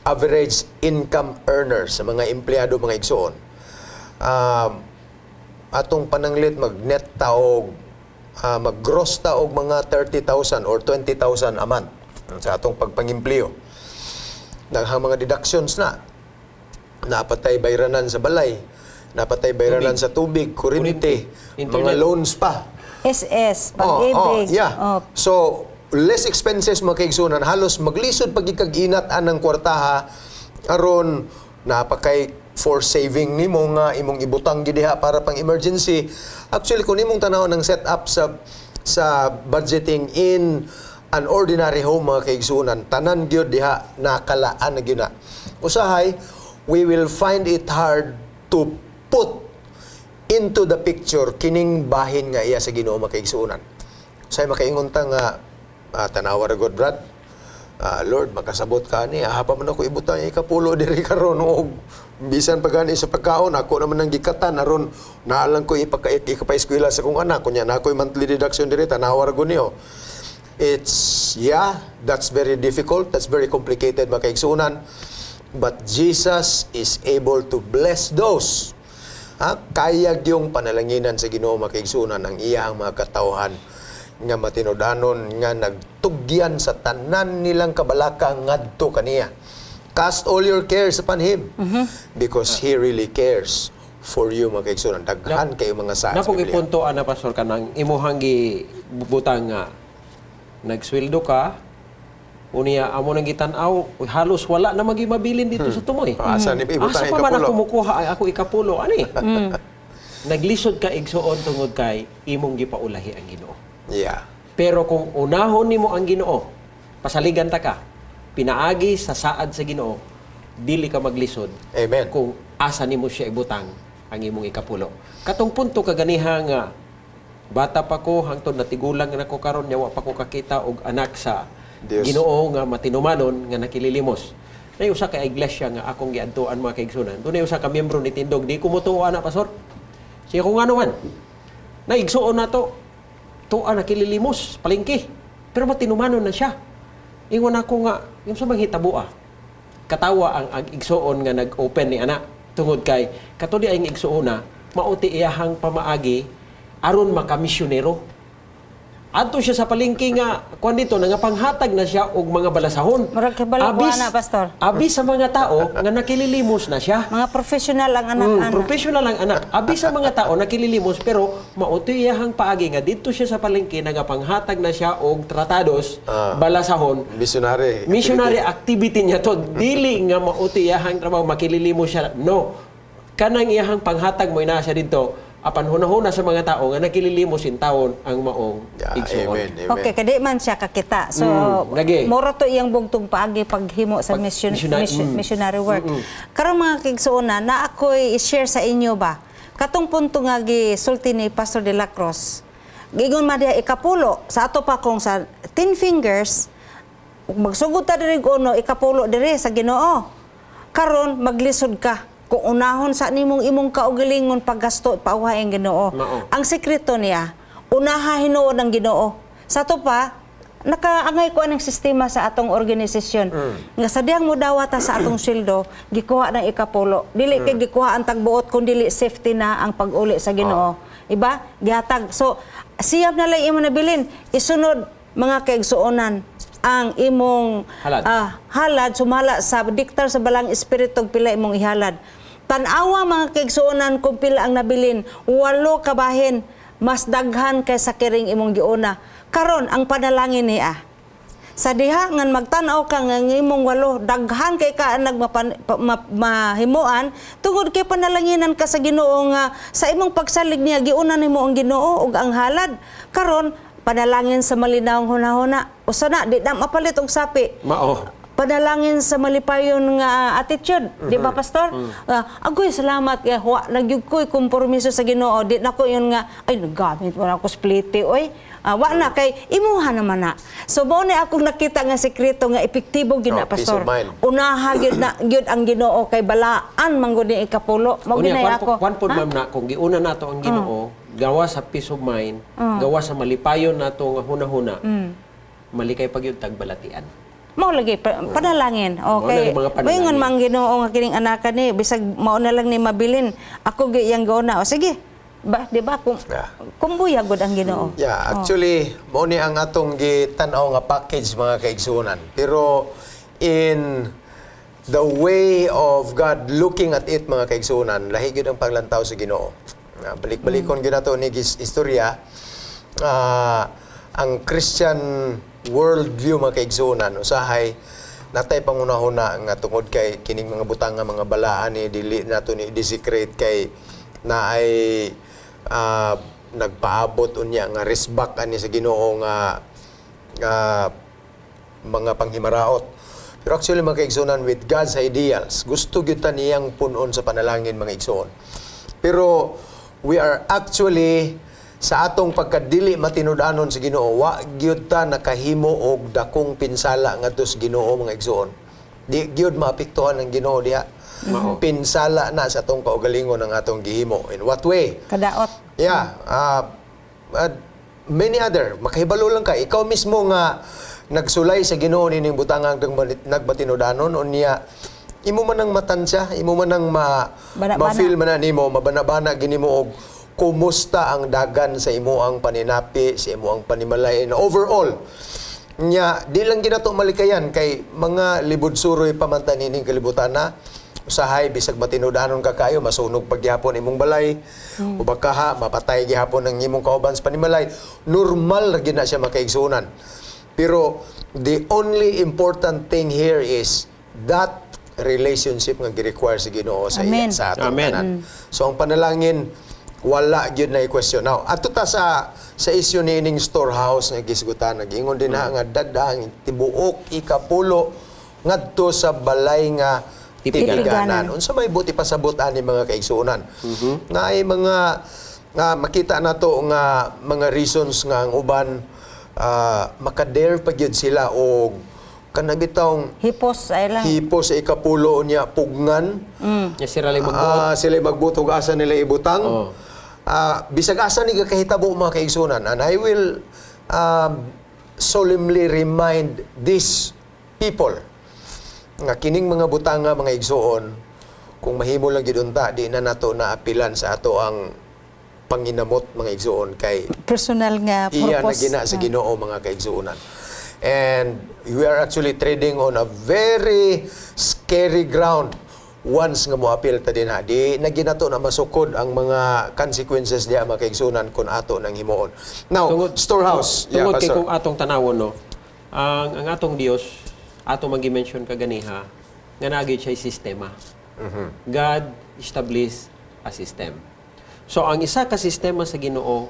average income earners, sa mga empleyado, mga igsoon, atong pananglit mag-net ta og mag-gross ta og mga 30,000 or 20,000 a month sa atong pagpangimpleo. Daghang mga deductions na. Naa pa tay bayranan sa balay, naa pa tay bayranan sa tubig, kuryente, Kuryente, mga internet. Loans pa. SS, Pag-IBIG. Oh, yeah. Oh. So, less expenses, mga kaigsunan, halos maglisod pag inat anang kwartaha aron naa pa kay for saving nimo nga imong ibutang gidiha para pang emergency. Actually, kung imong tanaw ng setup sa budgeting in an ordinary home, mga kaigsunan, tanan gyud diha nakalaan na gyud na. Usahay, we will find it hard to put into the picture kining bahin nga iya sa Ginoo, mga kaigsuonan. Say makaingon ta nga tanawa ra god, Brad. Lord, makasabot ka ni. Pa man ako ibutang ikapulo diri karon og bisan pa gani sa pagkaon ako naman ang gikatan aron naalang ko ikapaeskwela sa kong anak kunya na ako'y monthly deduction diri, tanawa ra gud niyo. It's yeah, that's very difficult, that's very complicated, mga kaigsuonan. But Jesus is able to bless those. Ha? Kaya yung panalanginan sa Ginoo, mga kaigsuonan, ang iyang mga katawhan nga matinud-anon nga nagtugyan sa tanan nilang kabalaka ngadto kaniya. Cast all your cares upon Him because He really cares for you, mga kaigsuonan. Daghan kayo mga saad sa Napong Biblia. ipunto ana, Pastor, kanang imuhang gibutang nga nagsweldo ka unya amo nang gitan-aw, uy, halos wala na magi mabilin dito sa tumoy. Asa ni ibutang Asa pa man ikapulo? ako mukuha ay ako ikapulo ani? Naglisod ka, igsuon, tungod kay imong gipaulahi ang Ginoo. Pero kung unahon nimo ang Ginoo, pasaligan ta ka, pinaagi sa saad sa Ginoo, dili ka maglisod Amen. kung asa nimo siya ibutang ang imong ikapulo. Katong punto kaganiha nga bata pa ko hangtod natigulang na ko karon, yawa pa ko kakita og anak sa Dios. Ginoo nga matinumanon nga nakililimos. Nay usa ka iglesia nga akong giadtuan, mga kaigsunan. Dunay usa ka miyembro ni tindog, di ko motuo ana, pastor. Siya ko ngano man. Naigsuon na to. Tuwa nakililimos, palengke. Pero matinumanon na siya. Ingon ako nga, yung sa manghitabo ah. Katawa ang igsuon nga nag-open ni ana tungod kay kato di ang igsuon na mao ti iyahang pamaagi aron makamisyonero. Adto siya sa palengke nga kuan dito nangapanghatag na siya og mga balasahon. Murag kibalo ko ana, Pastor. Abis sa mga tao nga nakililimos na siya. Mga professional ang anak ana. Professional ang anak. Abi sa mga tao nakililimos pero mao to iyahang paagi nga didto siya sa palengke nagapanghatag na siya og tratados, balasahon. Missionary. Missionary activity niya to. Dili nga mao to iyahang trabaho makililimos siya. No. Kanang iyahang panghatag mo ina siya didto apan hunahuna sa mga tao nga nakililimos in taon ang maong igsuon. Amen, amen. Okay, kadi man siya kakita. So, Lagi. mura to iyang bugtong paagi paghimo sa missionary work. Karon mga kaigsuonan, na ako'y i-share sa inyo ba? Katong punto nga gisulti ni Pastor de la Cruz. Giingon man diha ikapulo sa ato pa kung sa 10 fingers magsugod ta diri og uno ikapulo diri sa Ginoo. Karon maglisod ka kung unahon sa nimong imong kaugalingon paggasto pauhay ang Ginoo. Mao. Ang sekreto niya, unaha hinuon ang Ginoo. Sa ato pa, nakaangay ko anang sistema sa atong organisasyon. Nga sa diyang mo dawata sa atong sweldo, gikuha ng ikapulo. Dili kay gikuha ang tagbuot kun dili safety na ang pag-uli sa Ginoo. Iba? Gihatag. So, siyam na lang imo nabilin. Isunod mga kaigsuonan ang imong Halad. Halad sumala sa diktar sa balang espiritu og pila imong ihalad. Tan-awa mga kaigsuonan kung pila ang nabilin, walo kabahin mas daghan kaysa kiring imong giuna. Karon ang panalangin niya. Sa diha ngan magtan-aw ka nga ang imong walo daghan kay ka ang mahimuan tungod kay panalanginan ka sa Ginoo nga sa imong pagsalig niya giuna nimo ang Ginoo ug ang halad. Karon panalangin sa malinawong hunahuna. Usa na di na mapalit og sapi. Mao. Panalangin sa malipayon nga attitude, di ba, Pastor? Agoy salamat kay wa nagyud ko'y kompromiso sa Ginoo. Di na ko yun nga ay nagamit mo na ako spliti oy. Wa na kay imuha naman na. So mao ni akong nakita nga sekreto nga epektibo gid na Oh, peace Pastor. of mind. Unaha gyud na gyud ang Ginoo kay balaan man gud ni ikapulo. Mao Unya, ginay kwan ako. kwan pod Ha? ma'am na kung giuna nato ang Ginoo, gawa sa peace of mind, gawa sa malipayon nato nga hunahuna, malikay pag yun tagbalatian. Mao lagi panalangin. Mao Okay. na mga panalangin. Moingon man Ginoo nga kining anaka ni bisag mao na lang ni mabilin. Ako gyud iyang gauna. O sige. Ba, di ba kung kumbuya gud ang Ginoo. Yeah, actually, mao ni ang atong gitan-aw nga package mga kaigsuonan. Pero in the way of God looking at it mga kaigsuonan, lahi gyud ang paglantaw sa Ginoo. Balik-balikon gyud nato ni istorya. Ang Christian worldview mga kaigsuonan usahay natay pangunahuna nga tungod kay kining mga butang nga mga balaan ni dili nato ni desecrate kay na ay nagpaabot unya nga resbak ani sa Ginoo nga nga mga panghimaraot. Pero actually mga kaigsuonan with God's ideals, gusto gyud ta niyang punon sa panalangin mga igsoon. Pero we are actually sa atong pagkadili matinud-anon sa Ginoo, wa gyud ta nakahimo og dakong pinsala ngadto sa Ginoo mga igsoon. Di gyud maapektuhan ang Ginoo diha. Pinsala na sa atong kaugalingon ang atong gihimo. In what way? Kadaot. Yeah, many other. Makahibalo lang ka. Ikaw mismo nga nagsulay sa Ginoo nining butangang nagmatinud-anon unya imo man ang matansya, imo man ang Bana-bana. ma-feel man na nimo, mabana-bana gini mo og kumusta ang dagan sa imo ang paninapi, sa imo ang panimalay and overall. Nya, di lang ginato malikayan kay mga libod suroy pamantan ining kalibutan na usahay bisag matinud-anon ka kayo masunog pagyapon imong balay o baka mapatay gihapon ang imong kauban sa panimalay. Normal ra gyud na siya makaigsuonan, pero the only important thing here is that relationship nga gi-require sa Ginoo sa iya, Amen. sa atong Amen. tanan. So ang panalangin wala gyud na i-question. Now, ato ta sa issue niining storehouse nga gisgutan, nag-ingon din ha nga dada ang tibuok ikapulo ngadto sa balay nga Tipiganan. tipiganan. Unsa may buti pasabot ani mga kaigsuonan? Na ay mga nga makita nato nga mga reasons nga ang uban Makadare pa gyud sila og kana bitawng Hipos ay lang. Hipos sa ikapulo niya pugnan. Nya sila lang magbuot. Sila magbuot og asa nila ibutang. Oo. Bisag asa ni kahitabo, mga kaigsunan, and I will solemnly remind these people nga kining mga butanga, mga igsuon, kung mahimo lang gyud unta di na nato na apilan sa ato ang panginamot, mga igsuon, kay Personal nga iya na purpose. gina sa Ginoo, mga kaigsuonan. And we are actually trading on a very scary ground once nga moapil ta dinha. Di na ginato na masukod ang mga consequences diya, mga kaigsuonan, kung ato nang himuon. Now, storehouse. Yeah, Tungod kay Pastor. kung atong tanawon, no, ang atong Dios, ato man gi-mention kaganiha nga naa gyud siya sistema. God establish a system. So ang isa ka sistema sa Ginoo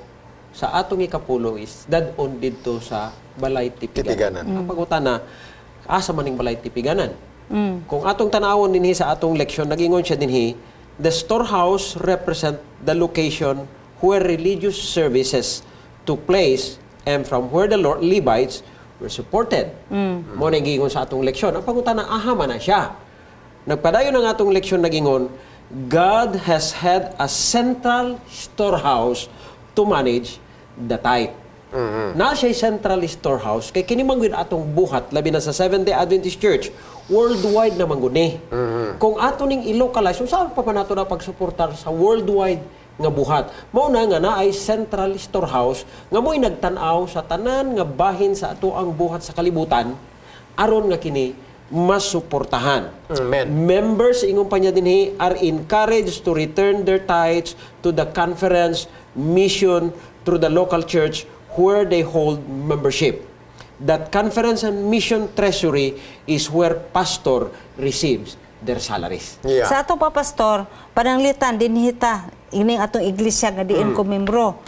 sa atong ikapulo is dad-on didto sa balay tipiganan. Tipiganan. Ang pangutana, asa man ning balay tipiganan? Kung atong tanawon dinhi sa atong leksyon, nagingon siya dinhi, the storehouse represent the location where religious services took place and from where the Lord, Levites were supported. Mo na giingon sa atong leksyon. Ang pangutana, aha man na siya? Nagpadayon ang atong leksyon, nagingon, God has had a central storehouse to manage the tithe. Na siya'y central storehouse kay kini man gyud atong buhat, labi na sa Seventh-day Adventist Church, worldwide na man gud ni. Kung ato ning i-localize, unsa pa pa nato na pagsuportar sa worldwide nga buhat? Mao na nga naay central storehouse nga mo'y nagtan-aw sa tanan nga bahin sa ato ang buhat sa kalibutan aron nga kini masuportahan. Amen. Members, ingon pa niya dinhi, are encouraged to return their tithes to the conference mission through the local church where they hold membership. That conference and mission treasury is where pastor receives their salaries. Sa ato pa, pastor, pananglitan dinhi ta ining atong iglesia nga diin ko membro.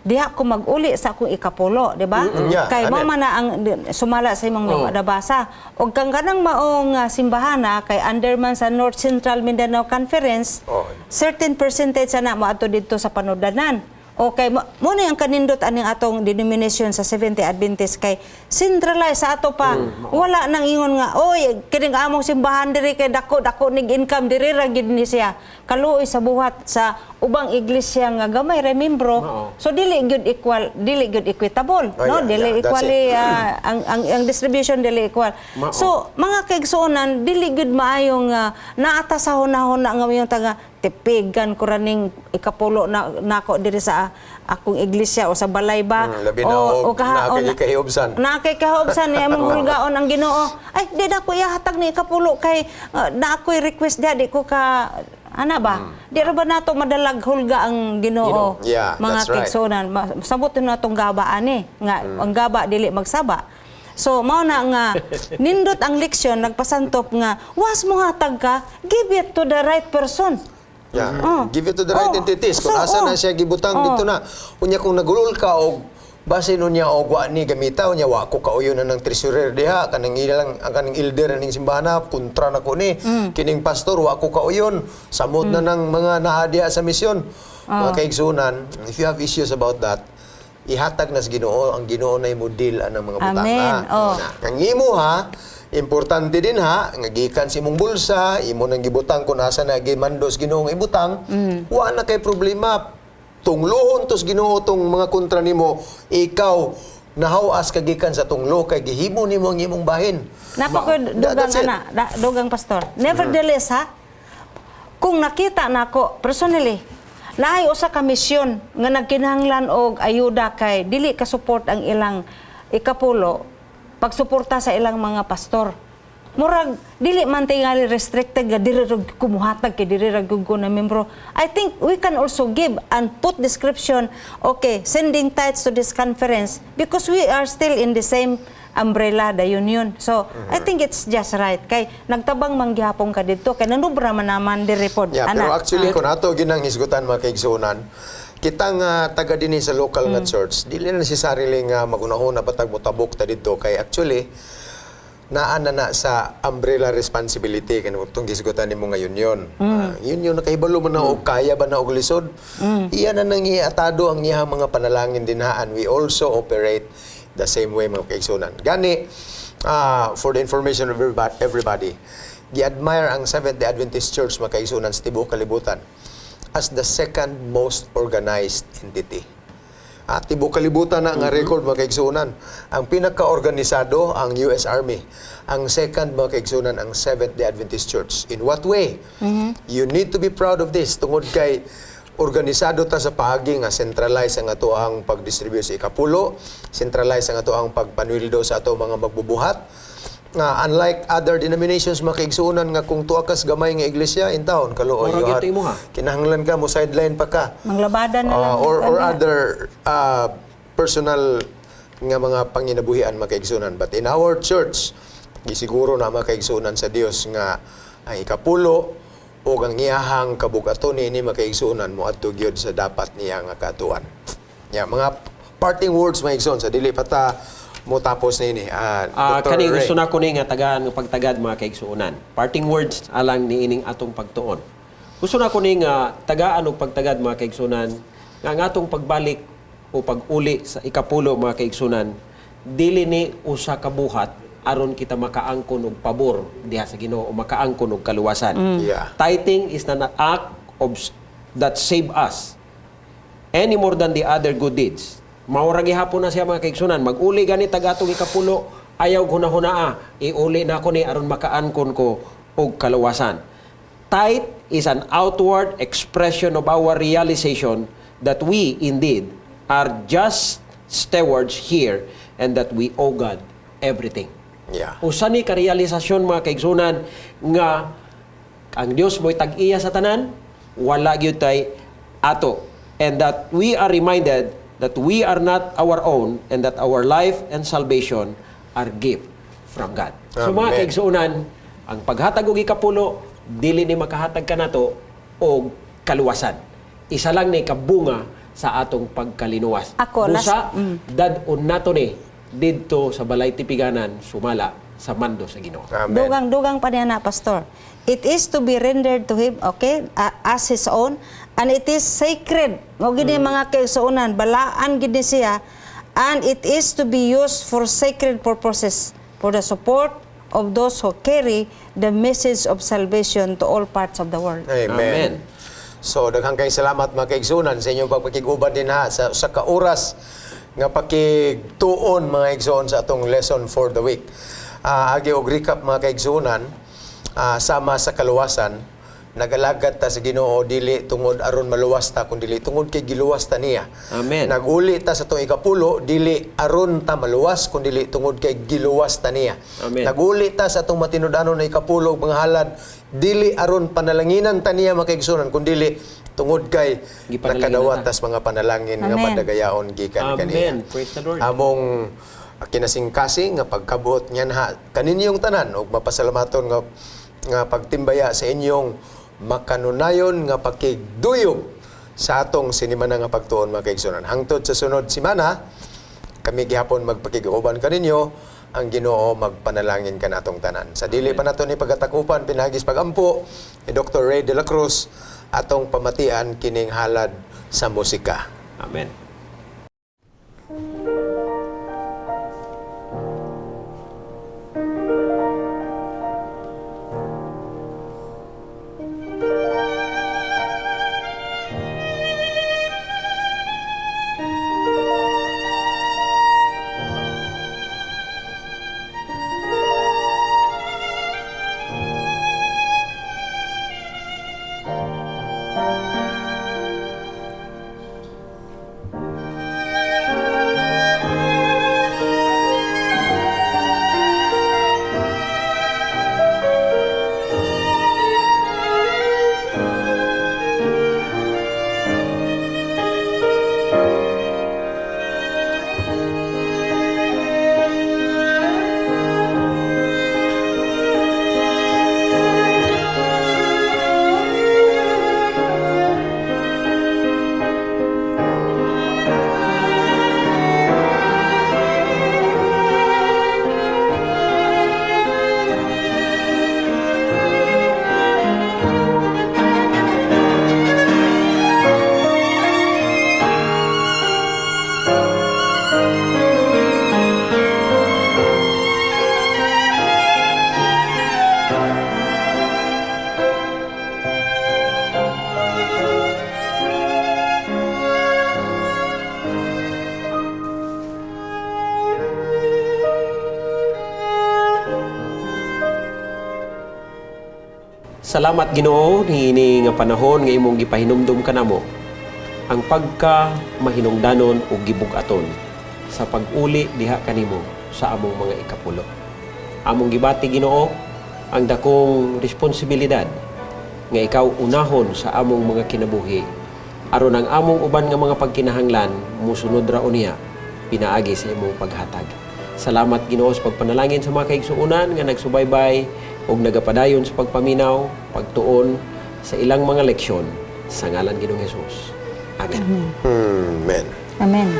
Diha ko mag-uli sa akong ikapulo, di ba? Yeah, Kay mao amen. man na ang sumala sa imong nabasa. Og kang kanang maong simbahan na kay under man sa North Central Mindanao Conference, certain percentage ana moadto didto sa panudanan. Okay, mo na ang kanindot aning atong denomination sa Seventh-day Adventist kay centralized sa ato pa. Wala nang ingon nga, "Oy, kining among simbahan diri kay dako dako nig income diri ra gyud ni siya." Kaluoy sa buhat sa ubang iglesia nga gamay ra membro. So dili gyud equal, dili gyud equitable, Oh, no? Dili yeah, that's equally it. ang distribution dili equal. Mao. So mga kaigsuonan, dili gyud maayong naata sa hunahuna nga yung taga tipigan ko raning ikapulo na nako diri sa akong iglesia o sa balay ba. Labi na og naa kay kahiubsan. Naa kay kahiubsan niya mong hulgaon ang Ginoo. Ay, di na ko ihatag ni ikapulo kay na ako'y request diha, di ko ka ana ba? Di ra ba nato madalag hulga ang Ginoo? Ginoo. Yeah, mga that's right. kaigsuonan, sabot na natong gaba ani nga ang gaba dili magsaba. So mao na nga nindot ang leksyon, nagpasantop nga was mo hatag ka, give it to the right person. Give it to the right entities. Kung So, asa na siya gibutang dito na. Unya kung nagulol ka og basin unya og wa ni gamita, unya wa ko kauyon na ng treasurer diha, kanang ilang ang kaning elder ning simbahan na kontra na ko ni kining pastor, wa ko kauyon, samot na ng mga naa diha sa misyon. Mga kaigsunan, if you have issues about that, ihatag na sa Ginoo. Ang Ginoo na mo deal anang mga butanga. Amen. Ang imo ha, importante din ha, nga gikan sa imong bulsa, imo nang gibutang kung asa na gimando sa Ginoo nga ibutang, wa na kay problema. Tunglohon tos Ginoo tong mga kontra nimo, ikaw nahawas ka gikan sa tunglo kay gihimo nimo ang imong bahin. Napa ko dugang That's it. ana, dugang, pastor. Nevertheless ha, kung nakita nako personally, naay usa ka misyon nga nagkinahanglan og ayuda kay dili ka support ang ilang ikapulo pagsuporta sa ilang mga pastor. Murag dili man tingali restricted nga diri ra kumuhatag kay diri ra gyud ko na membro. I think we can also give and put description, okay, sending tithes to this conference because we are still in the same umbrella, the union. So, I think it's just right. Kay nagtabang man gihapon ka didto kay nanubra man naman diri pod. Yeah, pero Ana. actually kung ato ginang hisgutan, mga kaigsuonan, kita nga taga dinhi sa local nga church, dili na necessarily nga magunahon na patag motabok ta didto kay actually naa na na sa umbrella responsibility kay itong gisgutan nimo nga union. Union nakahibalo man na og kaya ba na og lisod. Iya na nang iatado ang iyang mga panalangin dinhaan. We also operate The same way, mga kaigsunan. Gani, for the information of everybody, gi-admire ang Seventh-day Adventist Church, mga kaigsunan, sa tibuok kalibutan as the second most organized entity. At tibuok kalibutan na nga record, mga kaigsunan. Ang pinaka-organisado ang US Army. Ang second, mga kaigsunan, ang Seventh-day Adventist Church. In what way? You need to be proud of this tungod kay organisado ta sa paagi nga centralize ang atoang pagdistribute sa ikapulo, centralize ang atoang pagpanwildo sa ato mga magbubuhat. Nga unlike other denominations, mga kaigsuonan, nga kung tuwa kas gamay nga iglesia in town kaluoy Murag you ito imo, ha? Kinahanglan ka mo sideline pa ka. Manglabada na lang. Or Ano? other personal nga mga panginabuhian, mga kaigsunan. But in our church, gisiguro na, mga kaigsunan, sa Dios nga ang ikapulo o ang iyahang kabugaton ini, mga kaigsunan, moadto gyud sa dapat niya nga katuan. Ya, mga parting words, mga igsoon, sa dili pa ta mo tapos niini. Dr. Kani Ray. gusto na ko ni nga tagaan nga pagtagad, mga kaigsuonan. Parting words alang niining atong pagtuon. Gusto na ko ni nga tagaan og pagtagad, mga kaigsuonan, nga ang atong pagbalik o pag-uli sa ikapulo, mga kaigsuonan, dili ni usa ka buhat aron kita makaangkon og pabor diha sa Ginoo o makaangkon og kaluwasan. Tithing is not an act of that save us any more than the other good deeds. Maura gihapon na siya, mga kaigsunan. Mag-uli gani tag atong ikapulo, ayaw hunahuna, iuli na ko ni aron makaangkon ko og kaluwasan. Tithe is an outward expression of our realization that we indeed are just stewards here and that we owe God everything. Usa ni karealisasyon, mga kaigsunan, nga ang Dios mo'y tag-iya sa tanan, wala gyud tay ato. And that we are reminded that we are not our own and that our life and salvation are gift from God. So mga Amen. kaigsuonan, ang paghatag og ikapulo dili ni makahatag kanato og kaluwasan. Isa lang ni kabunga sa atong pagkalinuwas. Ako, Busa, dad-on nato ni didto sa balay tipiganan sumala sa mando sa Ginoo. Amen. Dugang-dugang pa niya na, Pastor. It is to be rendered to him, okay, as his own, and it is sacred. Mao gid ni, mga kaigsuonan, balaan gid ni siya, and it is to be used for sacred purposes, for the support of those who carry the message of salvation to all parts of the world. Amen. Amen. So daghang kay salamat, mga kaigsunan, sa inyong pagpakig-uban din ha sa ka oras nga pakigtuon, mga igsoon, sa atong lesson for the week. Agi og recap, mga kaigsunan, sama sa kaluwasan, nagalagad ta sa Ginoo dili tungod aron maluwas ta kun dili tungod kay giluwas ta niya. Amen. Naguli ta sa atong ikapulo dili aron ta maluwas kun dili tungod kay giluwas ta niya. Amen. Naguli ta sa atong matinud-anon na ikapulo ug mga halad dili aron panalanginan ta niya, mga kaigsunan, kundi tungod kay Gipanalangin nakadawat na ta. tas mga panalangin nga Amen. madagayaon gikan Amen. kaniya. Praise the Lord. Among kinasingkasing nga pagkabuot niyan ha kaninyong tanan ug mapasalamaton nga nga pagtimbaya sa inyong makanunayon nga pakigduyog sa atong sinimana nga pagtuon, mga kaigsunan. Hangtod sa sunod simana, kami gihapon magpakig-uban kaninyo, ang Ginoo magpanalangin kanatong tanan. Sa dili pa nato ni pagatakupan pinagis pagampo ni Dr. Ray de la Cruz, atong pamatian kining halad sa musika. Amen. Salamat, Ginoo, niini nga panahon nga imong gipahinumdum kanamo ang pagka mahinungdanon ug gibug-aton sa pag-uli diha kanimo sa among mga ikapulo. Among gibati, Ginoo, ang dakong responsibilidad nga ikaw unahon sa among mga kinabuhi aron ang among uban nga mga pagkinahanglan musunod ra unya pinaagi sa imong paghatag. Salamat, Ginoo, sa pagpanalangin sa mga kaigsuonan nga nagsubaybay ug nagapadayon sa pagpaminaw, pagtuon sa ilang mga leksyon sa ngalan Ginoong Hesus. Amen. Amen. Amen.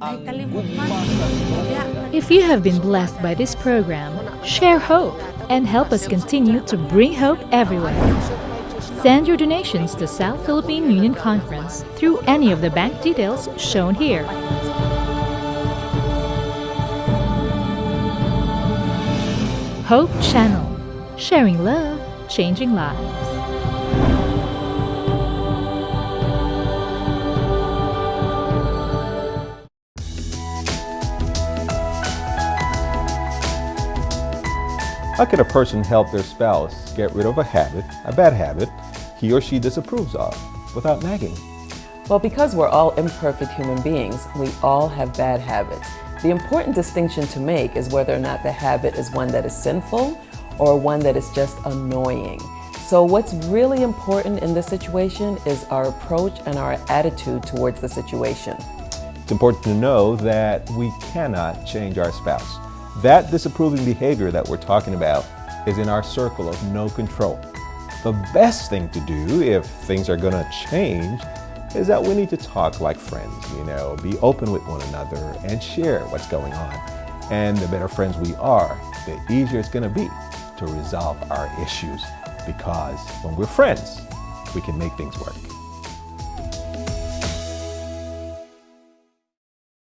Ay, kalimot man. If you have been blessed by this program, share hope and help us continue to bring hope everywhere. Send your donations to South Philippine Union Conference through any of the bank details shown here. Hope Channel, sharing love, changing lives. How can a person help their spouse get rid of a habit, a bad habit, he or she disapproves of, without nagging? Well, because we're all imperfect human beings, we all have bad habits. The important distinction to make is whether or not the habit is one that is sinful or one that is just annoying. So, what's really important in this situation is our approach and our attitude towards the situation. It's important to know that we cannot change our spouse. That disapproving behavior that we're talking about is in our circle of no control. The best thing to do if things are going to change is that we need to talk like friends, be open with one another and share what's going on. And the better friends we are, the easier it's going to be to resolve our issues, because when we're friends, we can make things work.